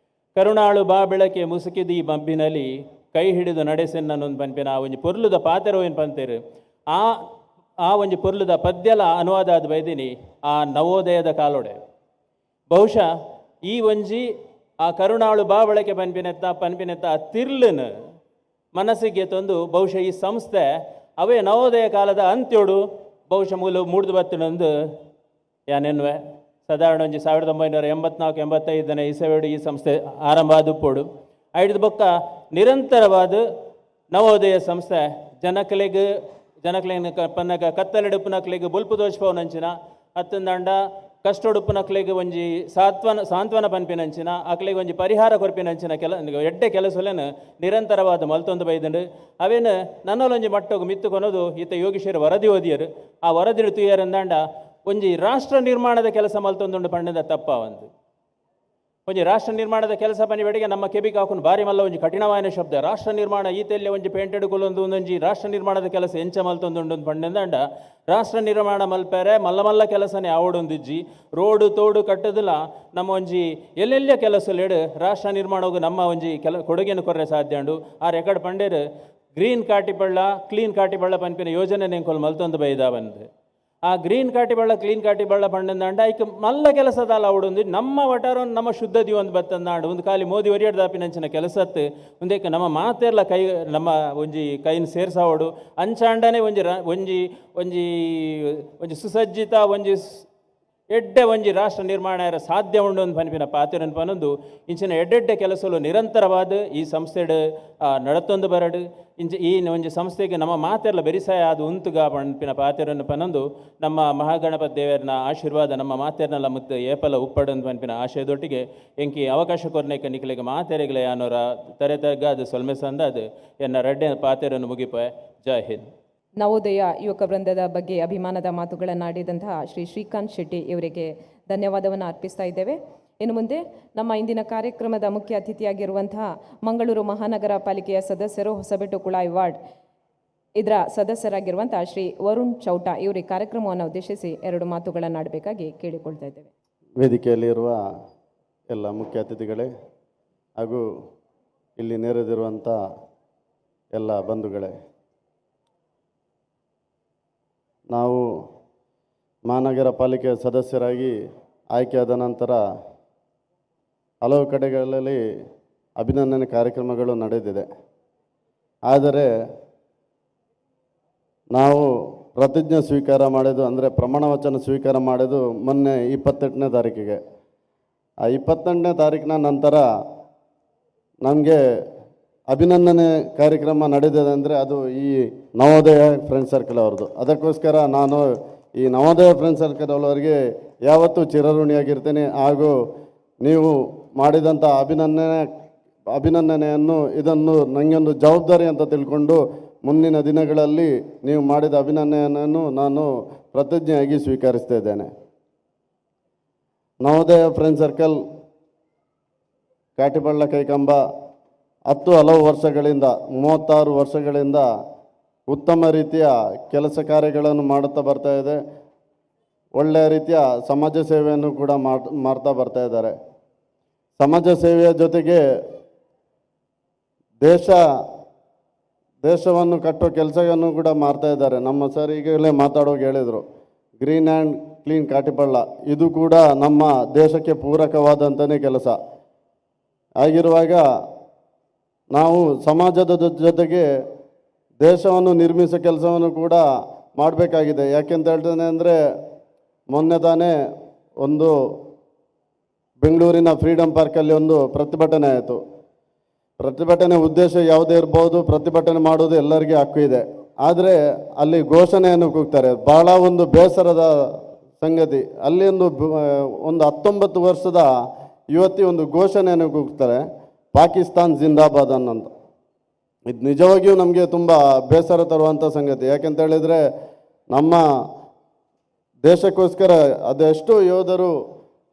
ಕರುಣಾಳು ಬಾ ಬೆಳಕೆ ಮುಸುಕಿದಿ ಬಂಬಿನಲ್ಲಿ ಕೈ ಹಿಡಿದು ನಡೆಸೆನ್ನೊಂದು ಪನ್ಪಿನ ಆ ಒಂಜಿ ಪೊರ್ಲುದ ಪಾತೆರವೇನು ಪಂತೇರು ಆ ಆ ಒಂಜಿ ಪೊರ್ಲುದ ಪದ್ಯಲ ಅನುವಾದ ಆದ್ ಬೈದಿನಿ ಆ ನವೋದಯದ ಕಾಲೊಡೆ. ಬಹುಶಃ ಈ ಒಂಜಿ ಆ ಕರುಣಾಳು ಬಾ ಬೆಳಕೆ ಪನ್ಪಿನೆತ್ತ ಪನ್ಪಿನೆತ್ತ ಆ ತಿರ್ಲನ್ ಮನಸ್ಸಿಗೆ ತಂದು ಬಹುಶಃ ಈ ಸಂಸ್ಥೆ ಅವೇ ನವೋದಯ ಕಾಲದ ಅಂತ್ಯೋಡು ಬಹುಶಃ ಮೂಲ ಮೂಡ್ದು ಬತ್ತಿನೊಂದು ಯಾನೆನ್ನುವೆ. ಸಾಧಾರಣ ಒಂಜಿ 1984-85ನೇ ಇಸವಿಡು ಈ ಸಂಸ್ಥೆ ಆರಂಭ ಆದುಪ್ಪೊಡು. ಐಡ್ದ್ ಬೊಕ್ಕ ನಿರಂತರವಾದ ನವೋದಯ ಸಂಸ್ಥೆ ಜನಕಲೆಗ್ ಜನಕ್ಲೆನ್ ಪನ್ನಗ ಕತ್ತಲೆಡುಪ್ಪುನಕ್ಲೆಗ್ ಬೊಲ್ಪು ತೋಜ್ಪಾವುನಂಚಿನ ಅತ್ತಂದಾಂಡ ಕಷ್ಟೊಡುಪ್ಪುನಕ್ಲೆಗ್ ಒಂಜಿ ಸಾಂತ್ವನ ಪನ್ಪಿನಂಚಿನ ಅಕ್ಲೆಗ್ ಒಂಜಿ ಪರಿಹಾರ ಕೊರ್ಪಿನಂಚಿನ ಕೆಲ ಎಡ್ಡೆ ಕೆಲಸಲೆನ್ ನಿರಂತರವಾದ ಮಲ್ತೊಂದು ಬೈದುಂಡು. ಅವೇನು ನನ್ನೊಲೊಂಜಿ ಮಟ್ಟೊಗು ಮಿತ್ತು ಕೊನೊದು ಈತ ಯೋಗೀಶ್ವರ ವರದಿ ಓದಿಯರು. ಆ ವರದಿ ತೂಯರಂದಾಂಡ ಒಂಜಿ ರಾಷ್ಟ್ರ ನಿರ್ಮಾಣದ ಕೆಲಸ ಮಲ್ತೊಂದುಂಡು ಪಂಡದ ತಪ್ಪಾವಂದು. ಒಂಜಿ ರಾಷ್ಟ್ರ ನಿರ್ಮಾಣದ ಕೆಲಸ ಪನಿಬೇಡಿಗೆ ನಮ್ಮ ಕೆಬಿ ಕಾಕುನ್ ಬಾರಿ ಮಲ್ಲ ಒಂಜಿ ಕಠಿಣವಾದ ಶಬ್ದ ರಾಷ್ಟ್ರ ನಿರ್ಮಾಣ. ಈತೆಲ್ಲೆ ಒಂಜಿ ಪೇಂಟೆಡ್ ಕುಲೊಂದು ಒಂದೊಂಜಿ ರಾಷ್ಟ್ರ ನಿರ್ಮಾಣದ ಕೆಲಸ ಎಂಚ ಮಲ್ತೊಂದುಂಡು ಪಂಡೆಂದಂಡ, ರಾಷ್ಟ್ರ ನಿರ್ಮಾಣ ಮಲ್ಪೆರೆ ಮಲ್ಲ ಮಲ್ಲ ಕೆಲಸನೇ ಆವಡೊಂದಿಜ್ಜಿ. ರೋಡು ತೋಡು ಕಟ್ಟದಿಲ್ಲ. ನಮ್ಮ ಒಂಜಿ ಎಲ್ಲೆಲ್ಲ ಕೆಲಸಲೆಡು ರಾಷ್ಟ್ರ ನಿರ್ಮಾಣವು ನಮ್ಮ ಒಂಜಿ ಕೆಲ ಕೊಡುಗೆಯನ್ನು ಕೊರ್ರೆ ಸಾಧ್ಯ ಉಂಡು. ಆ ರೆಕಾರ್ಡ್ ಪಂಡೇರು, ಗ್ರೀನ್ ಕಾಟಿಪಳ್ಳ ಕ್ಲೀನ್ ಕಾಟಿಪಳ್ಳ ಪನ್ಪಿನ ಯೋಜನೆ ನೆಂಕೊಲ್ ಮಲ್ತೊಂದು ಬೈದ ಬಂದು. ಆ ಗ್ರೀನ್ ಕಾಟಿಬಳ್ಳ ಕ್ಲೀನ್ ಕಾಟಿಬಳ್ಳ ಪಂಡಂದಾಂಡ, ಐಕ್ ಮಲ್ಲ ಕೆಲಸದಾಲ ಅವಡೊಂದು ನಮ್ಮ ವಟಾರೊಂದು ನಮ್ಮ ಶುದ್ಧ ದಿವೊಂದು ಬತ್ತಂದಾಂಡ, ಒಂದು ಖಾಲಿ ಮೋದಿ ಒರಿಯಡ್ ದಾಪಿನಂಚಿನ ಕೆಲಸತ್ತು. ಒಂದೇಕ ನಮ್ಮ ಮಾತೆರ್ಲ ಕೈ, ನಮ್ಮ ಒಂಜಿ ಕೈನ್ ಸೇರ್ಸಾವಡು. ಅಂಚಾಂಡನೆ ಒಂಜಿ ಒಂಜಿ ಒಂಜಿ ಒಂಜಿ ಸುಸಜ್ಜಿತ ಒಂಜಿ ಎಡ್ಡೆ ಒಂಜಿ ರಾಷ್ಟ್ರ ನಿರ್ಮಾಣ ಸಾಧ್ಯ ಉಂಡು ಒಂದು ಪನ್ಪಿನ ಪಾತೆರನ್ ಪನೊಂದು, ಇಂಚಿನ ಎಡ್ಡೆಡ್ಡೆ ಕೆಲಸಲು ನಿರಂತರವಾದ ಈ ಸಂಸ್ಥೆಡ್ ನಡತೊಂದು ಬರಡು. ಇಂಚ ಈ ಒಂಜಿ ಸಂಸ್ಥೆಗೆ ನಮ್ಮ ಮಾತೆರ್ಲ ಬೆರಿಸಾಯ ಅದು ಉಂತುಗ ಪನ್ಪಿನ ಪಾತೆರನ್ನು ಪನೊಂದು, ನಮ್ಮ ಮಹಾಗಣಪತಿ ದೇವರನ ಆಶೀರ್ವಾದ ನಮ್ಮ ಮಾತೆರ್ನಲ ಮುತ್ತು ಏಪಲ ಉಪ್ಪಡಂದು ಪನ್ಪಿನ ಆಶಯದೊಟ್ಟಿಗೆ, ಎಂಕಿ ಅವಕಾಶ ಕೊರ್ನೇಕ ನಿಕಲೆಗೆ ಮಾತೆರೆಗ್ಲೆ ಯಾನೋರ ತರೆ ತಗ್ಗಾದು ಸೊಲ್ಮೆ ಸಂದಾದು ಎನ್ನ ರಡ್ಡೆ ಪಾತೆರನ್ನು ಮುಗಿಪ. ಜೈ ಹಿಂದ್. ನವೋದಯ ಯುವಕ ವೃಂದದ ಬಗ್ಗೆ ಅಭಿಮಾನದ ಮಾತುಗಳನ್ನಾಡಿದಂತಹ ಶ್ರೀ ಶ್ರೀಕಾಂತ್ ಶೆಟ್ಟಿ ಇವರಿಗೆ ಧನ್ಯವಾದವನ್ನು ಅರ್ಪಿಸ್ತಾ ಇದ್ದೇವೆ. ಇನ್ನು ಮುಂದೆ ನಮ್ಮ ಇಂದಿನ ಕಾರ್ಯಕ್ರಮದ ಮುಖ್ಯ ಅತಿಥಿಯಾಗಿರುವಂತಹ ಮಂಗಳೂರು ಮಹಾನಗರ ಪಾಲಿಕೆಯ ಸದಸ್ಯರು, ಹೊಸಬೆಟ್ಟು ಕುಳಾಯಿ ವಾರ್ಡ್ ಇದರ ಸದಸ್ಯರಾಗಿರುವಂತಹ ಶ್ರೀ ವರುಣ್ ಚೌಟ ಇವರು ಈ ಕಾರ್ಯಕ್ರಮವನ್ನು ಉದ್ದೇಶಿಸಿ ಎರಡು ಮಾತುಗಳನ್ನಾಡಬೇಕಾಗಿ ಕೇಳಿಕೊಳ್ತಾ ಇದ್ದೇವೆ. ವೇದಿಕೆಯಲ್ಲಿರುವ ಎಲ್ಲ ಮುಖ್ಯ ಅತಿಥಿಗಳೇ ಹಾಗೂ ಇಲ್ಲಿ ನೆರೆದಿರುವಂಥ ಎಲ್ಲ ಬಂಧುಗಳೇ, ನಾವು ಮಹಾನಗರ ಪಾಲಿಕೆ ಸದಸ್ಯರಾಗಿ ಆಯ್ಕೆಯಾದ ನಂತರ ಹಲವು ಕಡೆಗಳಲ್ಲಿ ಅಭಿನಂದನೆ ಕಾರ್ಯಕ್ರಮಗಳು ನಡೆದಿದೆ. ಆದರೆ ನಾವು ಪ್ರತಿಜ್ಞೆ ಸ್ವೀಕಾರ ಮಾಡಿದ್ದು, ಅಂದರೆ ಪ್ರಮಾಣ ವಚನ ಸ್ವೀಕಾರ ಮಾಡಿದ್ದು ಮೊನ್ನೆ 28ನೇ ತಾರೀಕಿಗೆ. ಆ 28ನೇ ತಾರೀಕಿನ ನಂತರ ನಮಗೆ ಅಭಿನಂದನೆ ಕಾರ್ಯಕ್ರಮ ನಡೆದಿದೆ ಅಂದರೆ ಅದು ಈ ನವೋದಯ ಫ್ರೆಂಡ್ ಸರ್ಕಲ್ ಅವ್ರದ್ದು. ಅದಕ್ಕೋಸ್ಕರ ನಾನು ಈ ನವೋದಯ ಫ್ರೆಂಡ್ ಸರ್ಕಲ್ ಅವರಿಗೆ ಯಾವತ್ತೂ ಚಿರಋಣಿಯಾಗಿರ್ತೇನೆ. ಹಾಗೂ ನೀವು ಮಾಡಿದಂಥ ಅಭಿನಂದನೆಯನ್ನು, ಇದನ್ನು ನನಗೊಂದು ಜವಾಬ್ದಾರಿ ಅಂತ ತಿಳ್ಕೊಂಡು, ಮುಂದಿನ ದಿನಗಳಲ್ಲಿ ನೀವು ಮಾಡಿದ ಅಭಿನಂದನೆಯನ್ನು ನಾನು ಪ್ರತಿಜ್ಞೆಯಾಗಿ ಸ್ವೀಕರಿಸ್ತಾ ಇದ್ದೇನೆ. ನವೋದಯ ಫ್ರೆಂಡ್ ಸರ್ಕಲ್ ಕಾಟಿಪಳ್ಳ ಕೈಕಂಬ 10 ಹಲವು ವರ್ಷಗಳಿಂದ, 36 ವರ್ಷಗಳಿಂದ ಉತ್ತಮ ರೀತಿಯ ಕೆಲಸ ಕಾರ್ಯಗಳನ್ನು ಮಾಡುತ್ತಾ ಬರ್ತಾ ಇದೆ. ಒಳ್ಳೆಯ ರೀತಿಯ ಸಮಾಜ ಸೇವೆಯನ್ನು ಕೂಡ ಮಾಡ್ತಾ ಬರ್ತಾ ಇದ್ದಾರೆ. ಸಮಾಜ ಸೇವೆಯ ಜೊತೆಗೆ ದೇಶವನ್ನು ಕಟ್ಟೋ ಕೆಲಸವನ್ನು ಕೂಡ ಮಾಡ್ತಾ ಇದ್ದಾರೆ. ನಮ್ಮ ಸರ್ ಈಗಲೇ ಮಾತಾಡುವಾಗ ಹೇಳಿದರು, green and clean Katipalla, ಇದು ಕೂಡ ನಮ್ಮ ದೇಶಕ್ಕೆ ಪೂರಕವಾದಂಥನೇ ಕೆಲಸ ಆಗಿರುವಾಗ, ನಾವು ಸಮಾಜದ ಜೊತೆಗೆ ದೇಶವನ್ನು ನಿರ್ಮಿಸೋ ಕೆಲಸವನ್ನು ಕೂಡ ಮಾಡಬೇಕಾಗಿದೆ. ಯಾಕೆಂತ ಹೇಳ್ತೇನೆ ಅಂದರೆ, ಮೊನ್ನೆ ತಾನೇ ಒಂದು ಬೆಂಗಳೂರಿನ ಫ್ರೀಡಮ್ ಪಾರ್ಕಲ್ಲಿ ಒಂದು ಪ್ರತಿಭಟನೆ ಆಯಿತು. ಪ್ರತಿಭಟನೆ ಉದ್ದೇಶ ಯಾವುದೇ ಇರ್ಬೋದು, ಪ್ರತಿಭಟನೆ ಮಾಡೋದು ಎಲ್ಲರಿಗೆ ಹಕ್ಕು ಇದೆ. ಆದರೆ ಅಲ್ಲಿ ಘೋಷಣೆಯನ್ನು ಕೂಗ್ತಾರೆ. ಭಾಳ ಒಂದು ಬೇಸರದ ಸಂಗತಿ. ಅಲ್ಲಿ ಒಂದು ಒಂದು 19 ವರ್ಷದ ಯುವತಿ ಒಂದು ಘೋಷಣೆಯನ್ನು ಕೂಗ್ತಾರೆ, "ಪಾಕಿಸ್ತಾನ್ ಜಿಂದಾಬಾದ್" ಅನ್ನಂತ. ಇದು ನಿಜವಾಗಿಯೂ ನಮಗೆ ತುಂಬ ಬೇಸರ ತರುವಂಥ ಸಂಗತಿ. ಯಾಕೆಂತ ಹೇಳಿದರೆ, ನಮ್ಮ ದೇಶಕ್ಕೋಸ್ಕರ ಅದೆಷ್ಟು ಯೋಧರು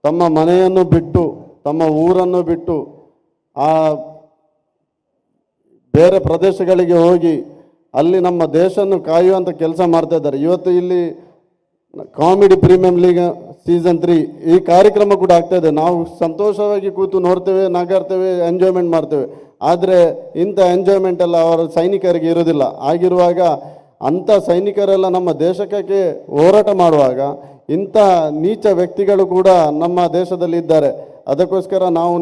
ತಮ್ಮ ಮನೆಯನ್ನು ಬಿಟ್ಟು, ತಮ್ಮ ಊರನ್ನು ಬಿಟ್ಟು, ಆ ಬೇರೆ ಪ್ರದೇಶಗಳಿಗೆ ಹೋಗಿ ಅಲ್ಲಿ ನಮ್ಮ ದೇಶವನ್ನು ಕಾಯುವಂಥ ಕೆಲಸ ಮಾಡ್ತಾ ಇದ್ದಾರೆ. ಇವತ್ತು ಇಲ್ಲಿ comedy premium league season 3 ಈ ಕಾರ್ಯಕ್ರಮ ಕೂಡ ಆಗ್ತಾ ಇದೆ. ನಾವು ಸಂತೋಷವಾಗಿ ಕೂತು ನೋಡ್ತೇವೆ, ನಗಾಡ್ತೇವೆ, ಎಂಜಾಯ್ಮೆಂಟ್ ಮಾಡ್ತೇವೆ. ಆದರೆ ಇಂಥ ಎಂಜಾಯ್ಮೆಂಟ್ ಎಲ್ಲ ಅವರ ಸೈನಿಕರಿಗೆ ಇರೋದಿಲ್ಲ. ಆಗಿರುವಾಗ ಅಂಥ ಸೈನಿಕರೆಲ್ಲ ನಮ್ಮ ದೇಶಕ್ಕೆ ಹೋರಾಟ ಮಾಡುವಾಗ ಇಂಥ ನೀಚ ವ್ಯಕ್ತಿಗಳು ಕೂಡ ನಮ್ಮ ದೇಶದಲ್ಲಿ ಇದ್ದಾರೆ. ಅದಕ್ಕೋಸ್ಕರ ನಾವು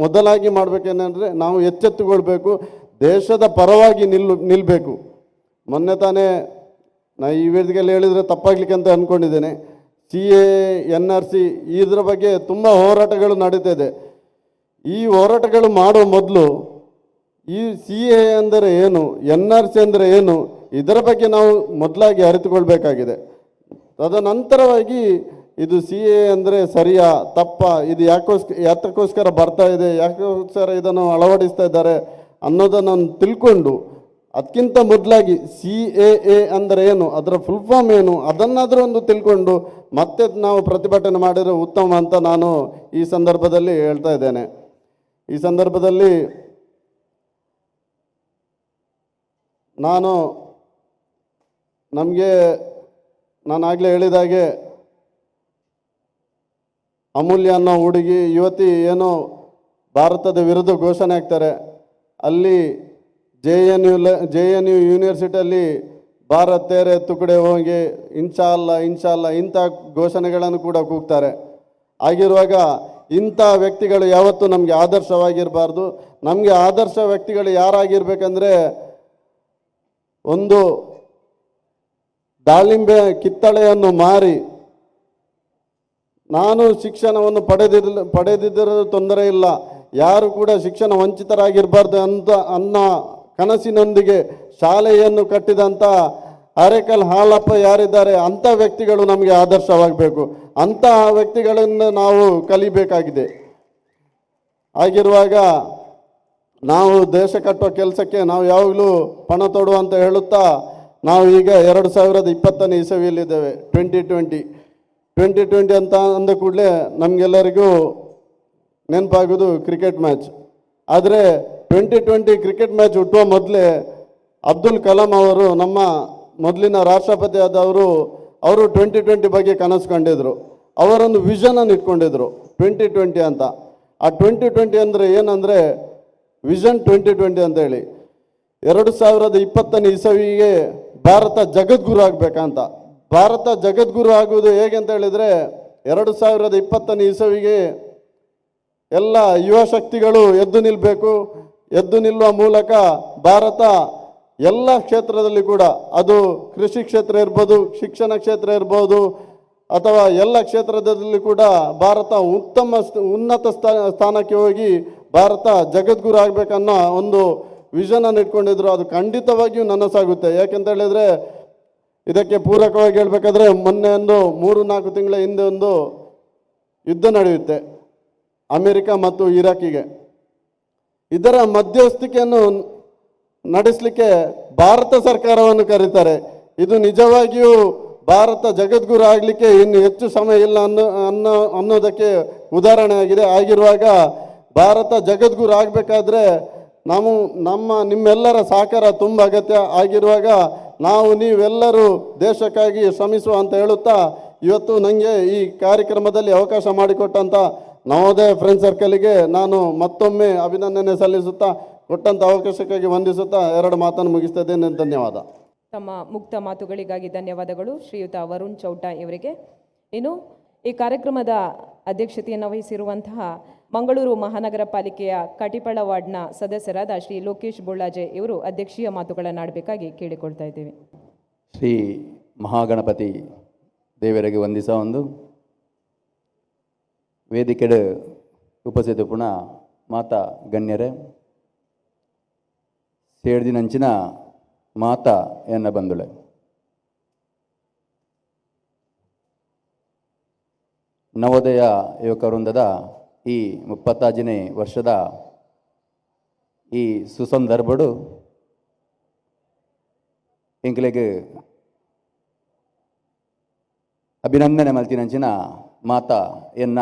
ಮೊದಲಾಗಿ ಮಾಡಬೇಕೇನೆಂದರೆ, ನಾವು ಎಚ್ಚೆತ್ತುಕೊಳ್ಬೇಕು, ದೇಶದ ಪರವಾಗಿ ನಿಲ್ಲಬೇಕು. ಮೊನ್ನೆ ತಾನೇ ನಾ ಈ ವೇದಿಕೆಯಲ್ಲಿ ಹೇಳಿದರೆ ತಪ್ಪಾಗ್ಲಿಕ್ಕೆ ಅಂತ ಅಂದ್ಕೊಂಡಿದ್ದೇನೆ. CAA, NRC ಇದರ ಬಗ್ಗೆ ತುಂಬ ಹೋರಾಟಗಳು ನಡೀತಾ ಇದೆ. ಈ ಹೋರಾಟಗಳು ಮಾಡುವ ಮೊದಲು ಈ ಸಿಎಎ ಅಂದರೆ ಏನು, ಎನ್ಆರ್ಸಿ ಅಂದರೆ ಏನು, ಇದರ ಬಗ್ಗೆ ನಾವು ಮೊದಲಾಗಿ ಅರಿತುಕೊಳ್ಬೇಕಾಗಿದೆ. ತದನಂತರವಾಗಿ ಇದು ಸಿಎಎ ಅಂದರೆ ಸರಿಯಾ ತಪ್ಪ, ಇದು ಯಾತಕ್ಕೋಸ್ಕರ ಬರ್ತಾ ಇದೆ, ಯಾಕೋಸ್ಕರ ಇದನ್ನು ಅಳವಡಿಸ್ತಾ ಇದ್ದಾರೆ ಅನ್ನೋದನ್ನು ತಿಳ್ಕೊಂಡು ಅದಕ್ಕಿಂತ ಮೊದಲಾಗಿ CAA ಅಂದರೆ ಏನು, ಅದರ ಫುಲ್ ಫಾರ್ಮ್ ಏನು, ಅದನ್ನಾದರೂ ಒಂದು ತಿಳ್ಕೊಂಡು ಮತ್ತೆ ನಾವು ಪ್ರತಿಭಟನೆ ಮಾಡಿದರೆ ಉತ್ತಮ ಅಂತ ನಾನು ಈ ಸಂದರ್ಭದಲ್ಲಿ ಹೇಳ್ತಾ ಇದ್ದೇನೆ. ಈ ಸಂದರ್ಭದಲ್ಲಿ ನಾನು ನಮಗೆ ನಾನಾಗಲೇ ಹೇಳಿದಾಗೆ ಅಮೂಲ್ಯ ಅನ್ನೋ ಹುಡುಗಿ ಯುವತಿ ಏನೋ ಭಾರತದ ವಿರುದ್ಧ ಘೋಷಣೆ ಆಗ್ತಾರೆ. ಅಲ್ಲಿ JNU ಯೂನಿವರ್ಸಿಟಿಯಲ್ಲಿ ಭಾರತ್ ತೇರೆ ತುಕಡೆ ಹೋಗಿ ಇನ್ಶಾ ಅಲ್ಲ ಇನ್ಶಾ ಅಲ್ಲ ಇಂಥ ಘೋಷಣೆಗಳನ್ನು ಕೂಡ ಕೂಗ್ತಾರೆ. ಆಗಿರುವಾಗ ಇಂಥ ವ್ಯಕ್ತಿಗಳು ಯಾವತ್ತೂ ನಮಗೆ ಆದರ್ಶವಾಗಿರಬಾರ್ದು. ನಮಗೆ ಆದರ್ಶ ವ್ಯಕ್ತಿಗಳು ಯಾರಾಗಿರ್ಬೇಕಂದ್ರೆ ಒಂದು ದಾಳಿಂಬೆ ಕಿತ್ತಳೆಯನ್ನು ಮಾರಿ ನಾನು ಶಿಕ್ಷಣವನ್ನು ಪಡೆದಿದ್ದರೂ ತೊಂದರೆ ಇಲ್ಲ, ಯಾರು ಕೂಡ ಶಿಕ್ಷಣ ವಂಚಿತರಾಗಿರಬಾರ್ದು ಅಂತ ಅನ್ನೋ ಕನಸಿನೊಂದಿಗೆ ಶಾಲೆಯನ್ನು ಕಟ್ಟಿದಂಥ ಅರೆಕಲ್ ಹಾಲಪ್ಪ ಯಾರಿದ್ದಾರೆ ಅಂಥ ವ್ಯಕ್ತಿಗಳು ನಮಗೆ ಆದರ್ಶವಾಗಬೇಕು. ಅಂಥ ವ್ಯಕ್ತಿಗಳನ್ನು ನಾವು ಕಲಿಬೇಕಾಗಿದೆ. ಆಗಿರುವಾಗ ನಾವು ದೇಶ ಕಟ್ಟೋ ಕೆಲಸಕ್ಕೆ ನಾವು ಯಾವಾಗಲೂ ಪಣ ತೊಡುವ ಅಂತ ಹೇಳುತ್ತಾ ನಾವು ಈಗ 2020ನೇ ಇಸವಿಯಲ್ಲಿದ್ದೇವೆ. 2020 ಅಂತ ಅಂದ ಕೂಡಲೇ ನಮಗೆಲ್ಲರಿಗೂ ನೆನಪಾಗೋದು ಕ್ರಿಕೆಟ್ ಮ್ಯಾಚ್. ಆದರೆ 2020 ಕ್ರಿಕೆಟ್ ಮ್ಯಾಚ್ ಹುಟ್ಟುವ ಮೊದಲೇ ಅಬ್ದುಲ್ ಕಲಾಂ ಅವರು, ನಮ್ಮ ಮೊದಲಿನ ರಾಷ್ಟ್ರಪತಿ ಆದವರು, ಅವರು 2020 ಬಗ್ಗೆ ಕನಸು ಕಂಡಿದ್ರು. ಅವರೊಂದು ವಿಷನನ್ನು ಇಟ್ಕೊಂಡಿದ್ರು 2020 ಅಂತ. ಆ 2020 ಅಂದರೆ ಏನಂದರೆ ವಿಷನ್ 2020 ಅಂತೇಳಿ 2020ನೇ ಇಸವಿಗೆ ಭಾರತ ಜಗದ್ಗುರು ಆಗಬೇಕಂತ. ಭಾರತ ಜಗದ್ಗುರು ಆಗುವುದು ಹೇಗೆ ಅಂತ ಹೇಳಿದರೆ 2020ನೇ ಇಸವಿಗೆ ಎಲ್ಲ ಯುವ ಶಕ್ತಿಗಳು ಎದ್ದು ನಿಲ್ಲಬೇಕು. ಎದ್ದು ನಿಲ್ಲುವ ಮೂಲಕ ಭಾರತ ಎಲ್ಲ ಕ್ಷೇತ್ರದಲ್ಲಿ ಕೂಡ, ಅದು ಕೃಷಿ ಕ್ಷೇತ್ರ ಇರ್ಬೋದು, ಶಿಕ್ಷಣ ಕ್ಷೇತ್ರ ಇರ್ಬೋದು, ಅಥವಾ ಎಲ್ಲ ಕ್ಷೇತ್ರದಲ್ಲಿ ಕೂಡ ಭಾರತ ಉತ್ತಮ ಉನ್ನತ ಸ್ಥಾನಕ್ಕೆ ಹೋಗಿ ಭಾರತ ಜಗದ್ಗುರು ಆಗಬೇಕನ್ನೋ ಒಂದು ವಿಷನನ್ನು ಇಟ್ಕೊಂಡಿದ್ರು. ಅದು ಖಂಡಿತವಾಗಿಯೂ ನನಸಾಗುತ್ತೆ. ಯಾಕೆಂತ ಹೇಳಿದರೆ ಇದಕ್ಕೆ ಪೂರಕವಾಗಿ ಹೇಳಬೇಕಾದ್ರೆ ಮೊನ್ನೆ ಒಂದು 3-4 ತಿಂಗಳ ಹಿಂದೆ ಒಂದು ಯುದ್ಧ ನಡೆಯುತ್ತೆ ಅಮೆರಿಕ ಮತ್ತು ಇರಾಕಿಗೆ. ಇದರ ಮಧ್ಯಸ್ಥಿಕೆಯನ್ನು ನಡೆಸಲಿಕ್ಕೆ ಭಾರತ ಸರ್ಕಾರವನ್ನು ಕರೀತಾರೆ. ಇದು ನಿಜವಾಗಿಯೂ ಭಾರತ ಜಗದ್ಗುರು ಆಗಲಿಕ್ಕೆ ಇನ್ನು ಹೆಚ್ಚು ಸಮಯ ಇಲ್ಲ ಅನ್ನೋ ಅನ್ನೋ ಅನ್ನೋದಕ್ಕೆ ಉದಾಹರಣೆಯಾಗಿದೆ. ಆಗಿರುವಾಗ ಭಾರತ ಜಗದ್ಗುರು ಆಗಬೇಕಾದ್ರೆ ನಾವು ನಮ್ಮ ನಿಮ್ಮೆಲ್ಲರ ಸಹಕಾರ ತುಂಬ ಅಗತ್ಯ. ಆಗಿರುವಾಗ ನಾವು ನೀವೆಲ್ಲರೂ ದೇಶಕ್ಕಾಗಿ ಶ್ರಮಿಸುವ ಅಂತ ಹೇಳುತ್ತಾ ಇವತ್ತು ನನಗೆ ಈ ಕಾರ್ಯಕ್ರಮದಲ್ಲಿ ಅವಕಾಶ ಮಾಡಿಕೊಟ್ಟಂಥ ನವೋದಯ ಫ್ರೆಂಡ್ ಸರ್ಕಲಿಗೆ ನಾನು ಮತ್ತೊಮ್ಮೆ ಅಭಿನಂದನೆ ಸಲ್ಲಿಸುತ್ತಾ ಕೊಟ್ಟಂಥ ಅವಕಾಶಕ್ಕಾಗಿ ವಂದಿಸುತ್ತಾ ಎರಡು ಮಾತನ್ನು ಮುಗಿಸ್ತಾ ಇದ್ದೇನೆ. ಧನ್ಯವಾದ. ತಮ್ಮ ಮುಕ್ತ ಮಾತುಗಳಿಗಾಗಿ ಧನ್ಯವಾದಗಳು ಶ್ರೀಯುತ ವರುಣ್ ಚೌಟ ಇವರಿಗೆ. ಇನ್ನು ಈ ಕಾರ್ಯಕ್ರಮದ ಅಧ್ಯಕ್ಷತೆಯನ್ನು ವಹಿಸಿರುವಂತಹ ಮಂಗಳೂರು ಮಹಾನಗರ ಪಾಲಿಕೆಯ ಕಾಟಿಪಳ್ಳ ವಾರ್ಡ್ನ ಸದಸ್ಯರಾದ ಶ್ರೀ ಲೋಕೇಶ್ ಬೊಳ್ಳಾಜೆ ಇವರು ಅಧ್ಯಕ್ಷೀಯ ಮಾತುಗಳನ್ನಾಡಬೇಕಾಗಿ ಕೇಳಿಕೊಳ್ತಾ ಇದ್ದೇವೆ. ಶ್ರೀ ಮಹಾಗಣಪತಿ ದೇವರಿಗೆ ವಂದಿಸ ಒಂದು ವೇದಿಕೆಡು ಉಪಸ್ಥಿತ ಪುಣ ಮಾತಾ ಗಣ್ಯರೇ, ಸೇಡ್ದಿನಂಚಿನ ಮಾತಾ ಎನ್ನ ಬಂದುಳೆ, ನವೋದಯ ಯುವಕ ವೃಂದದ ಈ 35ನೇ ವರ್ಷದ ಈ ಸುಸಂದರ್ಭಡು ಎಂಕ್ಲೆಗ್ ಅಭಿನಂದನೆ ಮಲ್ತಿನಂಚಿನ ಮಾತಾ ಎನ್ನ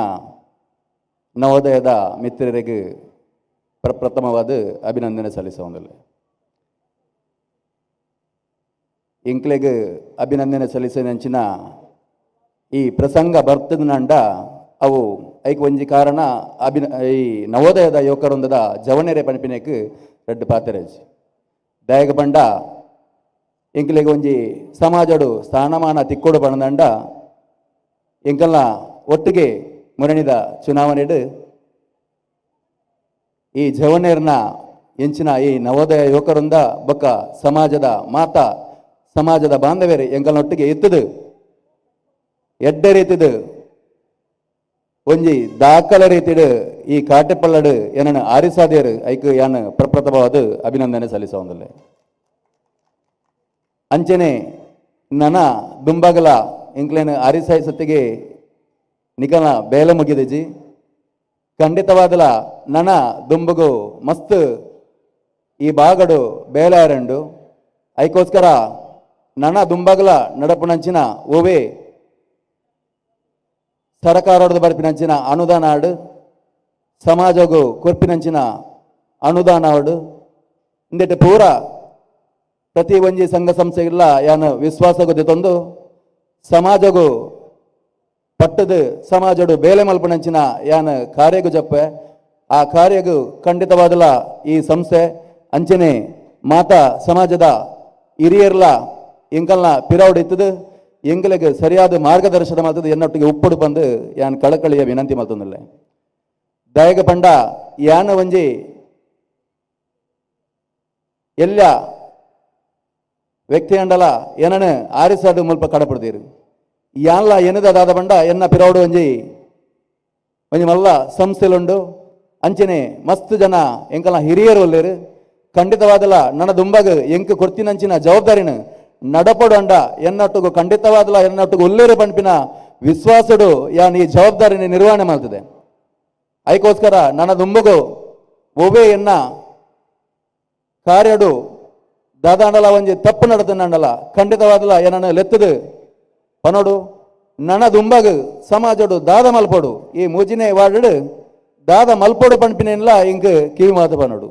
ನವೋದಯದ ಮಿತ್ರರಿಗೆ ಪ್ರಪ್ರಥಮವಾದ ಅಭಿನಂದನೆ ಸಲ್ಲಿಸುವಂದಿಲ್ಲ. ಎಂಕ್ಲೆಗ್ ಅಭಿನಂದನೆ ಸಲ್ಲಿಸಿನಂಚಿನ ಈ ಪ್ರಸಂಗ ಬರ್ತದನಂಡ ಅವು ಐಕ್ ಒಂಜಿ ಕಾರಣ ಈ ನವೋದಯದ ಯುವಕರೊಂದದ ಜವನೆರೆ ಪಣಿಪಿನೆಕ್ ರಡ್ಡು ಪಾತೆರಜ್ ದಯಗ ಪಂಡ ಎಂಕ್ಲೆಗ್ ಒಂಜಿ ಸಮಾಜಡು ಸ್ಥಾನಮಾನ ತಿಕ್ಕೊಡು ಪಣದಂಡ ಎಂಕಲ್ನ ಒಟ್ಟಿಗೆ ಮುರಣಿದ ಚುನಾವಣೆಡು ಈ ಜವನೇರ್ನ ಎಂಚಿನ ಈ ನವೋದಯ ಯುವಕರಿಂದ ಬೊಕ್ಕ ಸಮಾಜದ ಮಾತಾ ಸಮಾಜದ ಬಾಂಧವ್ಯರು ಎಂಕಲ್ನೊಟ್ಟಿಗೆ ಇತ್ತದು ಎಡ್ಡೆ ರೀತಿದು ಒಂಜಿ ದಾಖಲೆ ರೀತಿಡು ಈ ಕಾಟೆಪಳ್ಳಡು ಏನನ್ನು ಆರಿಸಾದೇರು ಐಕ್ ಯಾನ್ ಪ್ರಪ್ರಥಮವಾದ ಅಭಿನಂದನೆ ಸಲ್ಲಿಸೋಂದಿಲ್ಲ. ಅಂಚನೆ ನನ ದುಂಬಗಲ ಎಂಕ್ಲೇನು ಆರಿಸಾಯಿ ಸತ್ತಿಗೆ ನಿಕಲ ಬೇಲೆ ಮುಗಿದಜಿ ಖಂಡಿತವಾದಲ ನನ ದುಂಬಗು ಮಸ್ತ್ ಈ ಬಾಗಡು ಬೇಲಾರಂಡು. ಐಕೋಸ್ಕರ ನನ ದುಂಬಗಲ ನಡಪುನಂಚಿನ ಓವೇ ಸರಕಾರದ ಬರ್ಪಿನಂಚಿನ ಅನುದಾನ ಆಡು, ಸಮಾಜಗು ಕೊರ್ಪಿನಂಚಿನ ಅನುದಾನ ಆಡು, ಇಂದೆಟ್ ಪೂರ ಪ್ರತಿ ಒಂಜಿ ಸಂಘ ಸಂಸ್ಥೆಗಿಲ್ಲ ಯಾನು ವಿಶ್ವಾಸಗು ತಂದು ಸಮಾಜಗು ಪಟ್ಟದು ಸಮಾಜಡು ಬೇಲೆ ಮಲ್ಪನಂಚಿನ ಯಾನು ಕಾರ್ಯಗು ಜಪ್ಪೆ. ಆ ಕಾರ್ಯಗು ಖಂಡಿತವಾದಲ ಈ ಸಂಸ್ಥೆ ಅಂಚನೆ ಮಾತಾ ಸಮಾಜದ ಹಿರಿಯರ್ಲ ಎಂಕಲ್ನ ಪಿರೌಡ್ ಇತ್ತದು ಎಂಕಲೆಗ್ ಸರಿಯಾದ ಮಾರ್ಗದರ್ಶನ ಮಾಡ್ತದೆ ಎನ್ನೊಟ್ಟಿಗೆ ಉಪ್ಪುಡು ಬಂದು ಯಾನ್ ಕಳಕಳಿಯ ವಿನಂತಿ ಮಲ್ತೊಂದುಲ್ಲೆ. ದಯಗ ಪಂಡ ಯಾನ ಒಂಜಿ ಎಲ್ಲ ವ್ಯಕ್ತಿ ಅಂಡಲ ಏನನ ಆರಿಸಾದ ಮುಲ್ಪ ಕಡಪಡ್ತೀರು ಯಾನ್ಲ ಎನದಾದ ಪಂಡ ಎನ್ನ ಪಿರೌಡು ಒಂಜಿ ಒಂಜಿ ಮಲ್ಲ ಸಂಸ್ಥೆಲುಂಡು ಅಂಚನೆ ಮಸ್ತ್ ಜನ ಎಂಕಲ್ನ ಹಿರಿಯರು ಒಲ್ಲೇರು. ಖಂಡಿತವಾದಲ ನನ್ನ ದುಂಬಗ್ ಎಂಕ್ ಕೊರ್ತಿನಂಚಿನ ಜವಾಬ್ದಾರಿನ ನಡಪಡು ಅಂಡ ಎನ್ನೊಟ್ಟುಗು ಖಂಡಿತವಾದಲ ಎನ್ನೊಟ್ಟುಗು ಒಲ್ಲೇರು ಪಂಪಿನ ವಿಶ್ವಾಸಡು ಯಾನ್ ಈ ಜವಾಬ್ದಾರಿನ ನಿರ್ವಹಣೆ ಮಾಡ್ತದೆ. ಐಕೋಸ್ಕರ ನನ್ನ ದುಂಬಗು ಒವೇ ಎನ್ನ ಕಾರ್ಯಡು ದಾದಾಂಡಲ ಒಂಜಿ ತಪ್ಪು ನಡತನಂಡಲ ಖಂಡಿತವಾದಲ ಏನನ್ನ ಲೆತ್ತದು ಪನೋಡು ನನ ದುಂಬಗ್ ಸಮಾಜಡು ದಾದ ಮಲ್ಪೋಡು ಈ ಮೂಜಿನೇ ವಾರ್ಡ್ ದಾದ ಮಲ್ಪೋಡು ಪನ್ಪಿನೆನ್ಲ ಇಂಕ್ ಕಿವಿ ಮಾತು ಪನೋಡು.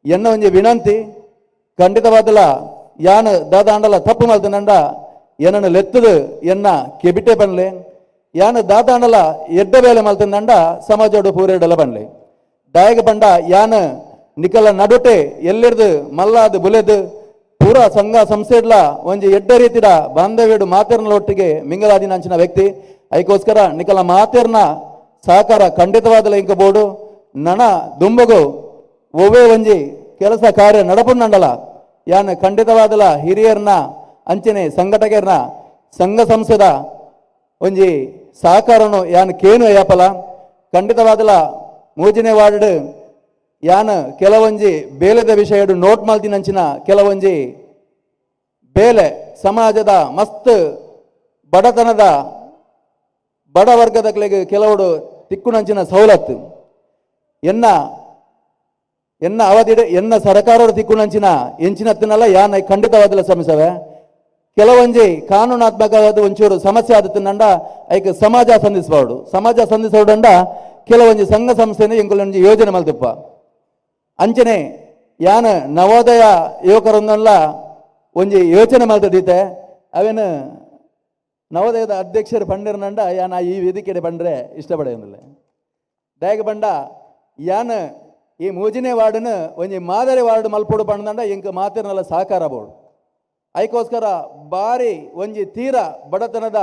ಎನ್ನ ಒಂಜಿ ವಿನಂತಿ ಖಂಡಿತವಾದಲ ಯಾನ್ ದಾದಾಂಡಲ ತಪ್ಪು ಮಲ್ತನಂಡ ಏನನ್ನು ಲೆತ್ತದು ಎನ್ನ ಕೆಬಿಟೆ ಪನ್ಲೆ, ಯಾನ್ ದಾದಾಂಡಲ ಎಡ್ಡ ಬೇಲೆ ಮಲ್ತನಂಡ ಸಮಾಜಡು ಪೂರೆಡಲ ಪನ್ಲೆ. ದಾಯಗ ಪಂಡ ಯಾನ್ ನಿಕಲ ನಡುಟೆ ಎಲ್ಲೆರ್ದು ಮಲ್ಲಾದ್ ಬುಲೆದು ಪೂರ ಸಂಘ ಸಂಸ್ಥೆಡ್ಲ ಒಂಜಿ ಎಡ್ಡ ರೀತಿದ ಬಾಂಧವ್ಯಡು ಮಾತೆರ್ನ ಒಟ್ಟಿಗೆ ಮಿಂಗಲಾದಿನ ಅಂಚಿನ ವ್ಯಕ್ತಿ. ಐಕೋಸ್ಕರ ನಿಕಲ ಮಾತೆರ್ನ ಸಹಕಾರ ಖಂಡಿತವಾದಲ ಇಂಕ ಬೋಡು. ನನ ದುಂಬಗು ಒವ್ವೇ ಒಂಜಿ ಕೆಲಸ ಕಾರ್ಯ ನಡಪುಂಡಂಡಲ ಯಾನ್ ಖಂಡಿತವಾದಲ ಹಿರಿಯರ್ನ ಅಂಚನೆ ಸಂಘಟಕರ್ನ ಸಂಘ ಸಂಸ್ಥೆದ ಒಂಜಿ ಸಹಕಾರನು ಯಾನ್ ಕೇನು ಯಾಪಲ. ಖಂಡಿತವಾದಲ ಮೂಜಿನೇ ವಾರ್ಡ್ ಯಾನ್ ಕೆಲವೊಂಜಿ ಬೇಲೆದ ವಿಷಯಡು ನೋಟ್ ಮಲ್ತಿನಂಚಿನ ಕೆಲವೊಂಜಿ ಬೇಲೆ ಸಮಾಜದ ಮಸ್ತ್ ಬಡತನದ ಬಡ ವರ್ಗದಕ್ಲೆಗ್ ಕೆಲವಡು ತಿಕ್ಕುನಂಚಿನ ಸವಲತ್ತು ಎನ್ನ ಎನ್ನ ಅವಧಿಡ್ ಎನ್ನ ಸರಕಾರದ ತಿಕ್ಕುನಂಚಿನ ಎಂಚಿನತ್ತಿನಲ್ಲ ಯಾನ್ ಖಂಡಿತವಾದಲ ಶ್ರಮಿಸವೆ. ಕೆಲವೊಂಜಿ ಕಾನೂನಾತ್ಮಕವಾದ ಒಂಚೂರು ಸಮಸ್ಯೆ ಆದತ್ತಿನಂಡ ಐಕ್ ಸಮಾಜ ಸಂಧಿಸಬಾರ್ದು. ಸಮಾಜ ಸಂಧಿಸೋಡಂಡ ಕೆಲವೊಂಜಿ ಸಂಘ ಸಂಸ್ಥೆನ ಎಂಕುಲೊಂಜಿ ಯೋಜನೆ ಮಲ್ತಿಪ್ಪ. ಅಂಚನೆ ಯಾನ್ ನವೋದಯ ಯುವಕರನ್ನೆಲ್ಲ ಒಂಜಿ ಯೋಚನೆ ಮಲ್ತದೀತೆ. ಅವೇನು ನವೋದಯದ ಅಧ್ಯಕ್ಷರು ಪಂಡಿರ್ನಂಡ ಯಾನ್ ಈ ವೇದಿಕೆಡೆ ಪಂಡ್ರೆ ಇಷ್ಟಪಡೆಯೊಂದಿಲ್ಲ. ದಯಗ ಪಂಡ ಯಾನ್ ಈ ಮೂಜಿನೇ ವಾರ್ಡ್ನ ಒಂಜಿ ಮಾದರಿ ವಾರ್ಡ್ ಮಲ್ಪೊಡು ಪಂಡಂಡ ಎಂಕ್ ಮಾತಿರ್ನಲ್ಲ ಸಹಕಾರ ಬೋಡು. ಐಕೋಸ್ಕರ ಬಾರಿ ಒಂಜಿ ತೀರ ಬಡತನದ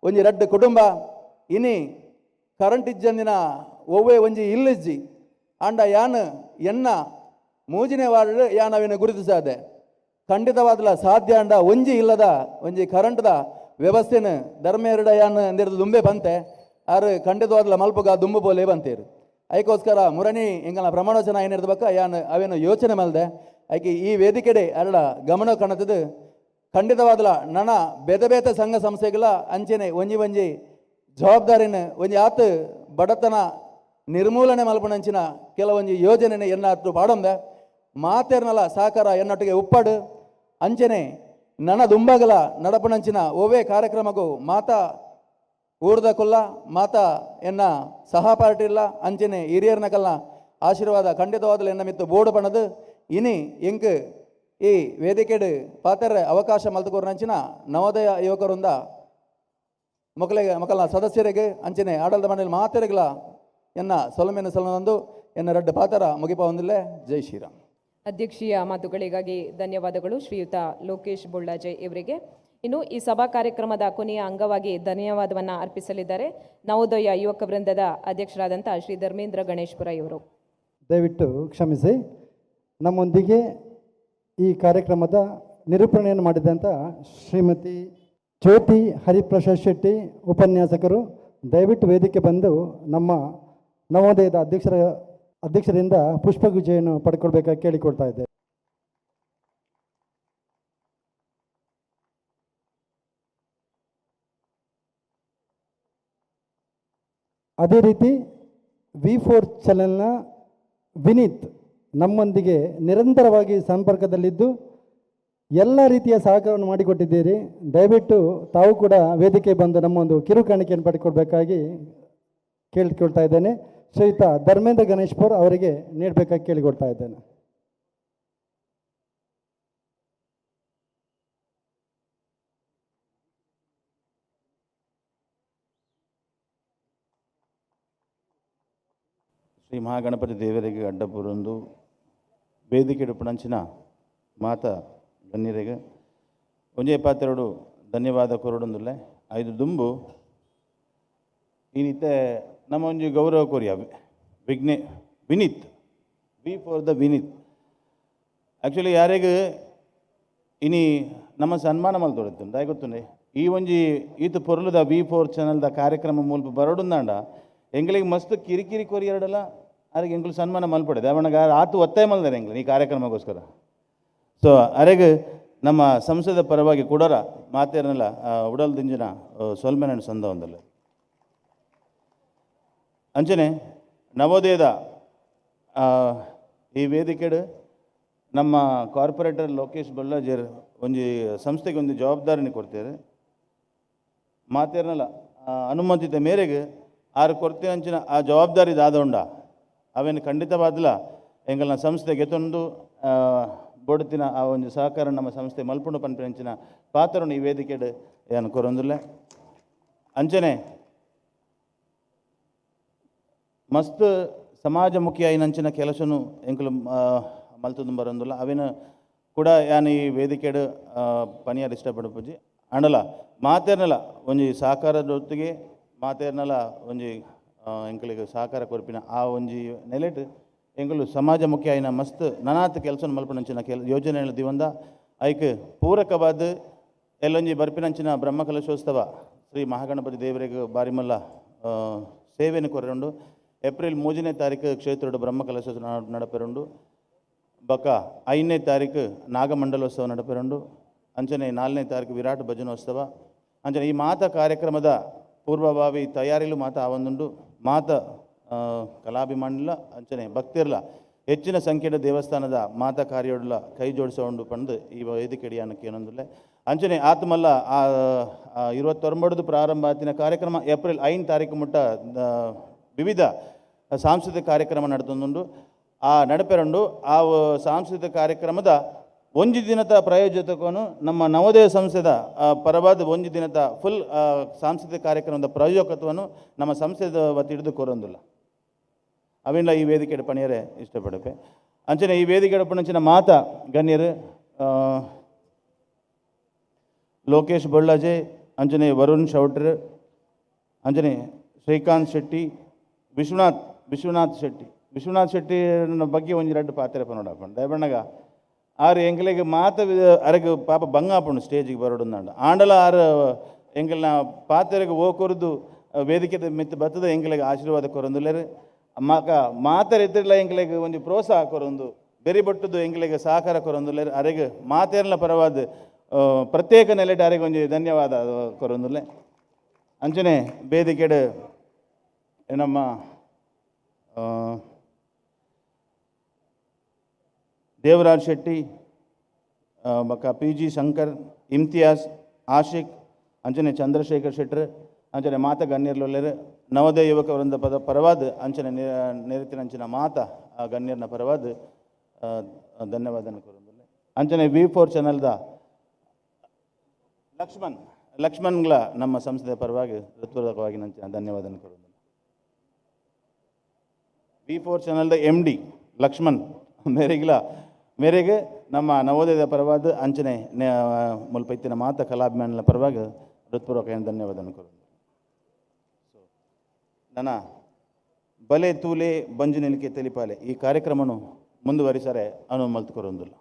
ಒಂಜಿ ರಡ್ಡ್ ಕುಟುಂಬ ಇನಿ ಕರೆಂಟ್ ಇಜ್ಜಂದಿನ ಒವ್ವೇ ಒಂಜಿ ಇಲ್ಲಿಜ್ಜಿ ಆಂಡ ಯಾನ್ ಎನ್ನ ಮೂಜಿನೇ ವಾರ್ಡ್ ಯಾನ್ ಅವಿನ ಗುರುತಿಸಾದೆ. ಖಂಡಿತವಾದಲ ಸಾಧ್ಯ ಅಂಡ ಒಂಜಿ ಇಲ್ಲದ ಒಂಜಿ ಕರೆಂಟ್ದ ವ್ಯವಸ್ಥೆನ ಧರ್ಮೇರಡ ಯಾನ್ ಅಂದಿರ್ದು ದುಂಬೆ ಬಂತೆ ಆರು ಖಂಡಿತವಾದಲ ಮಲ್ಪುಗ ದುಂಬು ಪೋಲೆ ಬಂತೇರು. ಐಕೋಸ್ಕರ ಮುರಣಿ ಎಂಗಲ ಪ್ರಮಾಣವಚನ ಏನಿರ್ದ ಬಕ್ಕ ಯಾನ್ ಅವೇನು ಯೋಚನೆ ಮಲ್ದೆ ಐಕೆ ಈ ವೇದಿಕೆಡೆ ಅರಳ ಗಮನ ಕಾಣುತ್ತದೆ. ಖಂಡಿತವಾದಲ ನನ ಬೇತೆ ಬೇತೆ ಸಂಘ ಸಂಸ್ಥೆಗಳ ಅಂಚೆನೆ ಒಂಜಿ ಒಂಜಿ ಜವಾಬ್ದಾರಿನ ಒಂಜಿ ಆತು ಬಡತನ ನಿರ್ಮೂಲನೆ ಮಲ್ಪುನಂಚಿನ ಕೆಲವೊಂಜಿ ಯೋಜನೆನ ಎನ್ನಾತು ಪಾಡೊಂದೆ ಮಾತೆರ್ನಲ ಸಹಕಾರ ಎನ್ನೊಟ್ಟಿಗೆ ಉಪ್ಪಾಡು. ಅಂಚೆನೆ ನನ ದುಂಬಗಲ ನಡಪುನಂಚಿನ ಒವ್ವೇ ಕಾರ್ಯಕ್ರಮಕ್ಕೂ ಮಾತಾ ಊರ್ದ ಕುಲ್ಲ ಮಾತಾ ಎನ್ನ ಸಹಪಾಠಿಲ್ಲ ಅಂಚೆನೆ ಹಿರಿಯರ್ನ ಕಲ್ಲ ಆಶೀರ್ವಾದ ಖಂಡಿತವಾದಲು ಎನ್ನ ಮಿತ್ತು ಬೋರ್ಡು ಪಣದು ಇನಿ ಎಂಕ್ ಈ ವೇದಿಕೆಡು ಪಾತೆರ್ರೆ ಅವಕಾಶ ಮಲ್ತುಕೋರ್ನಂಚಿನ ನವೋದಯ ಯುವಕರುಂದ ಮೊಕಲೆಗೆ ಮೊಕಲ್ನ ಸದಸ್ಯರಿಗೆ ಅಂಚನೆ ಆಡಳಿತ ಮಂಡಳಿ ಮಾತೆರೆಗ್ಲ ಎನ್ನ ಸೊಲಮೆನ ಸೊಲನೊಂದು ಎನ್ನ ರಡ್ಡು ಪಾತರ ಮುಗಿಪ ಹೊಂದಿಲ್ಲೆ. ಜೈ ಶ್ರೀರಾಮ್. ಅಧ್ಯಕ್ಷೀಯ ಮಾತುಗಳಿಗಾಗಿ ಧನ್ಯವಾದಗಳು ಶ್ರೀಯುತ ಲೋಕೇಶ್ ಬೊಳ್ಳಾಜೆ ಇವರಿಗೆ. ಇನ್ನು ಈ ಸಭಾ ಕಾರ್ಯಕ್ರಮದ ಕೊನೆಯ ಅಂಗವಾಗಿ ಧನ್ಯವಾದವನ್ನು ಅರ್ಪಿಸಲಿದ್ದಾರೆ ನವೋದಯ ಯುವಕ ವೃಂದದ ಅಧ್ಯಕ್ಷರಾದಂಥ ಶ್ರೀ ಧರ್ಮೇಂದ್ರ ಗಣೇಶ್ಪುರ ಇವರು. ದಯವಿಟ್ಟು ಕ್ಷಮಿಸಿ. ನಮ್ಮೊಂದಿಗೆ ಈ ಕಾರ್ಯಕ್ರಮದ ನಿರೂಪಣೆಯನ್ನು ಮಾಡಿದಂಥ ಶ್ರೀಮತಿ ಜ್ಯೋತಿ ಹರಿಪ್ರಸಾದ್ ಶೆಟ್ಟಿ ಉಪನ್ಯಾಸಕರು ದಯವಿಟ್ಟು ವೇದಿಕೆ ಬಂದು ನಮ್ಮ ನವೋದಯದ ಅಧ್ಯಕ್ಷರಿಂದ ಪುಷ್ಪಗುಜ್ಜೆಯನ್ನು ಪಡ್ಕೊಳ್ಬೇಕಾಗಿ ಕೇಳಿಕೊಳ್ತಾ ಇದ್ದೆ. ಅದೇ ರೀತಿ V4 ಚಾನೆಲ್ನ ವಿನೀತ್ ನಮ್ಮೊಂದಿಗೆ ನಿರಂತರವಾಗಿ ಸಂಪರ್ಕದಲ್ಲಿದ್ದು ಎಲ್ಲ ರೀತಿಯ ಸಹಕಾರವನ್ನು ಮಾಡಿಕೊಟ್ಟಿದ್ದೀರಿ. ದಯವಿಟ್ಟು ತಾವು ಕೂಡ ವೇದಿಕೆ ಬಂದು ನಮ್ಮ ಒಂದು ಕಿರು ಕಾಣಿಕೆಯನ್ನು ಪಡೆದುಕೊಳ್ಬೇಕಾಗಿ ಕೇಳಿಕೊಳ್ತಾ ಇದ್ದೇನೆ. ಶ್ರೀಯುತ ಧರ್ಮೇಂದ್ರ ಗಣೇಶ್ಪುರ್ ಅವರಿಗೆ ನೀಡಬೇಕಾಗಿ ಕೇಳಿಕೊಳ್ತಾ ಇದ್ದೇನೆ. ಶ್ರೀ ಮಹಾಗಣಪತಿ ದೇವರಿಗೆ ಅಡ್ಡಪುರೊಂದು ವೇದಿಕೆ ಪುಣಂಚಿನ ಮಾತ ಗಣ್ಯರಿಗೆ ಒಂಜೇ ಪಾತ್ರೆಡು ಧನ್ಯವಾದ ಕೊರಡೊಂದುಲ್ಲೆ ಐದು ದುಂಬು ಈನಿತ್ತೆ ನಮ್ಮ ಒಂಜಿ ಗೌರವ ಕೊರಿಯ ವಿಘ್ನೆ Vineeth V for the Vineeth. Actually ಯಾರಿಗ ಇನಿ ನಮ್ಮ ಸನ್ಮಾನ ಮಲ್ತೊಡುತ್ತುಂಡು ದಾಯೆ ಗೊತ್ತುಂಡೆ ಈ ಒಂಜಿ ಈತ ಪೊರ್ಲುದ ವಿ ಫೋರ್ ಚಾನಲ್ದ ಕಾರ್ಯಕ್ರಮ ಮೂಲ್ಪ ಬರಡುಂದಾಂಡ ಎಂಗ್ಲಿಗೆ ಮಸ್ತ್ ಕಿರಿಕಿರಿ ಕೊರಿಯರಡಲ ಅರೆಗೆ ಎಂಕ್ಲು ಸನ್ಮಾನ ಮಲ್ಪಡೆ ದಾವಣಗ ಆತು ಒತ್ತಾಯ ಮಲ್ದಾರೆ ಎಂಗ್ಲು ಈ ಕಾರ್ಯಕ್ರಮಕ್ಕೋಸ್ಕರ. ಸೊ ಅರೆಗ್ ನಮ್ಮ ಸಂಸದ ಪರವಾಗಿ ಕೊಡೋರ ಮಾತೇರನೆಲ್ಲ ಉಡಲ್ ದಿಂಜಿನ ಸೊಲ್ಮೆನನ್ನು ಸಂದ ಒಂದಲ್ಲ. ಅಂಚನೆ ನವೋದಯದ ಈ ವೇದಿಕೆಡು ನಮ್ಮ ಕಾರ್ಪೊರೇಟರ್ ಲೋಕೇಶ್ ಬಳ್ಳಾಜರ್ ಒಂಜಿ ಸಂಸ್ಥೆಗೆ ಒಂದು ಜವಾಬ್ದಾರಿನ ಕೊಡ್ತಾರೆ. ಮಾತೇರ್ನಲ್ಲ ಅನುಮತಿತ ಮೇರೆಗೆ ಆರು ಕೊಡ್ತೀವಿ ಅಂಚಿನ ಆ ಜವಾಬ್ದಾರಿ ದಾದ ಉಂಡ ಅವೇನು ಖಂಡಿತವಾದ್ಲ ಎಂಗಲ್ನ ಸಂಸ್ಥೆಗೆ ತಂದು ಬೊಡ್ತಿನ ಆ ಒಂದು ಸಹಕಾರ ನಮ್ಮ ಸಂಸ್ಥೆ ಮಲ್ಪುಂಡು ಪನ್ಪಿನಂಚಿನ ಪಾತ್ರನು ಈ ವೇದಿಕೆಡ್ ಏನು ಕೊರೊಂದುಲ್ಲೆ. ಅಂಚನೆ ಮಸ್ತ್ ಸಮಾಜಮುಖಿ ಆಯಿನಂಚಿನ ಕೆಲಸನು ಎಂಕುಲು ಮಲ್ತೊಂದು ಬರೊಂದುಲ್ಲ ಅವೇನು ಕೂಡ ಯಾನ್ ಈ ವೇದಿಕೆಡ್ ಪನಿಯಾರ ಇಷ್ಟಪಡುಪುಜಿ. ಆಂಡಲ ಮಾತೇರ್ನಲ ಒಂಜಿ ಸಹಕಾರದೊತ್ತಿಗೆ ಮಾತೇರ್ನಲ ಒಂಜಿ ಎಂಕುಲಿಗೆ ಸಹಕಾರ ಕೊರ್ಪಿನ ಆ ಒಂಜಿ ನೆಲೆಟ್ ಎಂಕುಲು ಸಮಾಜಮುಖಿ ಆಯಿನ ಮಸ್ತ್ ನನಾತ್ ಕೆಲಸ ಮಲ್ಪುನಂಚಿನ ಕೆಲ ಯೋಜನೆಗಳ ದಿವಂದ ಐಕ್ ಪೂರಕವಾದ ಎಲ್ಲೊಂಜಿ ಬರ್ಪಿನಂಚಿನ ಬ್ರಹ್ಮಕಲಶೋತ್ಸವ ಶ್ರೀ ಮಹಾಗಣಪತಿ ದೇವರಿಗೆ ಬಾರಿಮಲ್ಲ ಸೇವೆಯನ್ನು ಕೊರರುಂಡು. ಏಪ್ರಿಲ್ 3ನೇ ತಾರೀಕು ಕ್ಷೇತ್ರದ ಬ್ರಹ್ಮಕಲಶೋತ್ಸವ ನಡಪೆರುಂಡು. ಬೊಕ್ಕ 5ನೇ ತಾರೀಕು ನಾಗಮಂಡಲೋತ್ಸವ ನಡಪೆರುಂಡು. ಅಂಚನೆ 4ನೇ ತಾರೀಕು ವಿರಾಟ್ ಭಜನೋತ್ಸವ. ಅಂಚನೆ ಈ ಮಾತ ಕಾರ್ಯಕ್ರಮದ ಪೂರ್ವಭಾವಿ ತಯಾರಿಲು ಮಾತ ಆವೊಂದುಂಡು. ಮಾತ ಕಲಾಭಿಮಾನಿಲ ಅಂಚನೆ ಭಕ್ತಿರ್ಲ ಹೆಚ್ಚಿನ ಸಂಖ್ಯೆಯ ದೇವಸ್ಥಾನದ ಮಾತ ಕಾರ್ಯೋಡ್ಲ ಕೈ ಜೋಡಿಸೋಂಡು ಪಂದು ಈ ವೇದಿಕೆಡಿಯಾನ ಕೇನೊಂದುಲ್ಲೆ. ಅಂಚನೆ ಆತ್ಮಲ್ಲ ಆ 29 ಪ್ರಾರಂಭ ಆತಿನ ಕಾರ್ಯಕ್ರಮ ಏಪ್ರಿಲ್ 5 ತಾರೀಕು ಮುಟ್ಟ ವಿವಿಧ ಸಾಂಸ್ಕೃತಿಕ ಕಾರ್ಯಕ್ರಮ ನಡೆತೊಂದುಂಡು. ಆ ನಡಪೆರುಂಡು. ಆ ಸಾಂಸ್ಕೃತಿಕ ಕಾರ್ಯಕ್ರಮದ ಒಂಜಿ ದಿನದ ಪ್ರಾಯೋಜಕನು ನಮ್ಮ ನವೋದಯ ಸಂಸ್ಥೆದ ಪರವಾದ ಒಂಜಿ ದಿನದ ಫುಲ್ ಸಾಂಸ್ಕೃತಿಕ ಕಾರ್ಯಕ್ರಮದ ಪ್ರಾಯೋಜಕತ್ವವನ್ನು ನಮ್ಮ ಸಂಸ್ಥೆದ ವತಿ ಹಿಡಿದು ಕೊರೊಂದುಲ್ಲ. ಅವೆಲ್ಲ ಈ ವೇದಿಕೆ ಪಣಿಯರೆ ಇಷ್ಟಪಡಪೆ. ಅಂಚನೆ ಈ ವೇದಿಕೆ ಪಣಂಚಿನ ಮಾತ ಗಣ್ಯರು ಲೋಕೇಶ್ ಬೊಳ್ಳಾಜೆ, ಅಂಚನೆ ವರುಣ್ ಶೌಟ್ರ್, ಅಂಚನೆ ಶ್ರೀಕಾಂತ್ ಶೆಟ್ಟಿ, ವಿಶ್ವನಾಥ್ ಶೆಟ್ಟಿ. ವಿಶ್ವನಾಥ್ ಶೆಟ್ಟಿ ಬಗ್ಗೆ ಒಂಜಿ ರಡ್ಡು ಪಾತ್ರ ಪನೋಡಪ್ಪ ದಯಬಣ್ಣಗ ಆರು ಎಂಕ್ಲೆಗ್ ಮಾತ ಅರೆಗ್ ಪಾಪ ಬಂಗ ಆಪುಂಡು ಸ್ಟೇಜಿಗೆ ಬರೋಡುಂದಾಂಡ. ಆಂಡಲ ಆರು ಎಂಕಲ್ನ ಪಾತೆರೆಗ್ ಓ ಕೊರ್ದು ವೇದಿಕೆದ ಮಿತ್ತ್ ಬತ್ತದ ಎಂಕ್ಲೆಗ್ ಆಶೀರ್ವಾದ ಕೊರೊಂದುಲ್ಲೆರ್. ಮಾಕ ಮಾತೆರ್ ಎತ್ತಿರ್ಲ ಎಂಕ್ಲೆಗ್ ಒಂಜಿ ಪ್ರೋತ್ಸಾಹ ಕೊರೊಂದು ಬೆರಿ ಬೊಟ್ಟುದು ಎಂಕ್ಲೆಗ್ ಸಹಕಾರ ಕೊರೊಂದುಲ್ಲೆರ್. ಅರೆಗ್ ಮಾತೆರ್ನ ಪರವಾದ್ ಪ್ರತ್ಯೇಕ ನೆಲೆಟ್ ಅರೆಗ್ ಒಂಜಿ ಧನ್ಯವಾದ ಕೊರೊಂದುಲ್ಲೆ. ಅಂಚನೆ ವೇದಿಕೆಡ್ ನಮ್ಮ ದೇವರಾಜ್ ಶೆಟ್ಟಿ, ಬೊಕ್ಕ ಪಿ ಜಿ ಶಂಕರ್, ಇಮ್ತಿಯಾಸ್, ಆಶಿಕ್, ಅಂಚನೆ ಚಂದ್ರಶೇಖರ್ ಶೆಟ್ಟರ್, ಅಂಚನೆ ಮಾತ ಗಣ್ಯರ್ಲುಲ್ಲೆರ್. ನವೋದಯ ಯುವಕ ವೃಂದ ಪದ ಪರವಾದ್ ಅಂಚನೆ ನೆರೆತಿನ ಅಂಚಿನ ಮಾತ ಗಣ್ಯರ್ನ ಪರವಾದ್ ಧನ್ಯವಾದ ಕೊರೊಂದುಲ್ಲೆ. ಅಂಚನೆ ವಿ ಫೋರ್ ಚಾನಲ್ದ ಲಕ್ಷ್ಮಣ್ಗಳ ನಮ್ಮ ಸಂಸ್ಥೆಯ ಪರವಾಗಿ ಹೃತ್ಪೂರ್ವಕವಾಗಿ ನಂಚಿನ ಧನ್ಯವಾದ ಕೊರೊಂದುಲ್ಲೆ. ವಿ ಫೋರ್ ಚಾನಲ್ದ ಎಮ್ ಡಿ ಲಕ್ಷ್ಮಣ್ ಮೇರೆಗ್ಲ ಮೇರೆಗೆ ನಮ್ಮ ನವೋದಯದ ಪರವಾದ ಅಂಚನೆ ಮುಲ್ಪ ಇತ್ತಿನ ಮಾತ ಕಲಾಭಿಮಾನಿಗಳ ಪರವಾಗಿ ಹೃತ್ಪೂರ್ವಕ ಧನ್ಯವಾದ ಕೊರೊಂದು. ಸೊ ನನ್ನ ಬಲೆ ತೂಲೆ ಬಂಜು ನಿಲಿಕೆ ತೆಲಿಪಾಲೆ ಈ ಕಾರ್ಯಕ್ರಮನು ಮುಂದುವರಿಸರೆ ಅನು ಮಲ್ತು ಕೊರೊಂದುಲ್ಲ.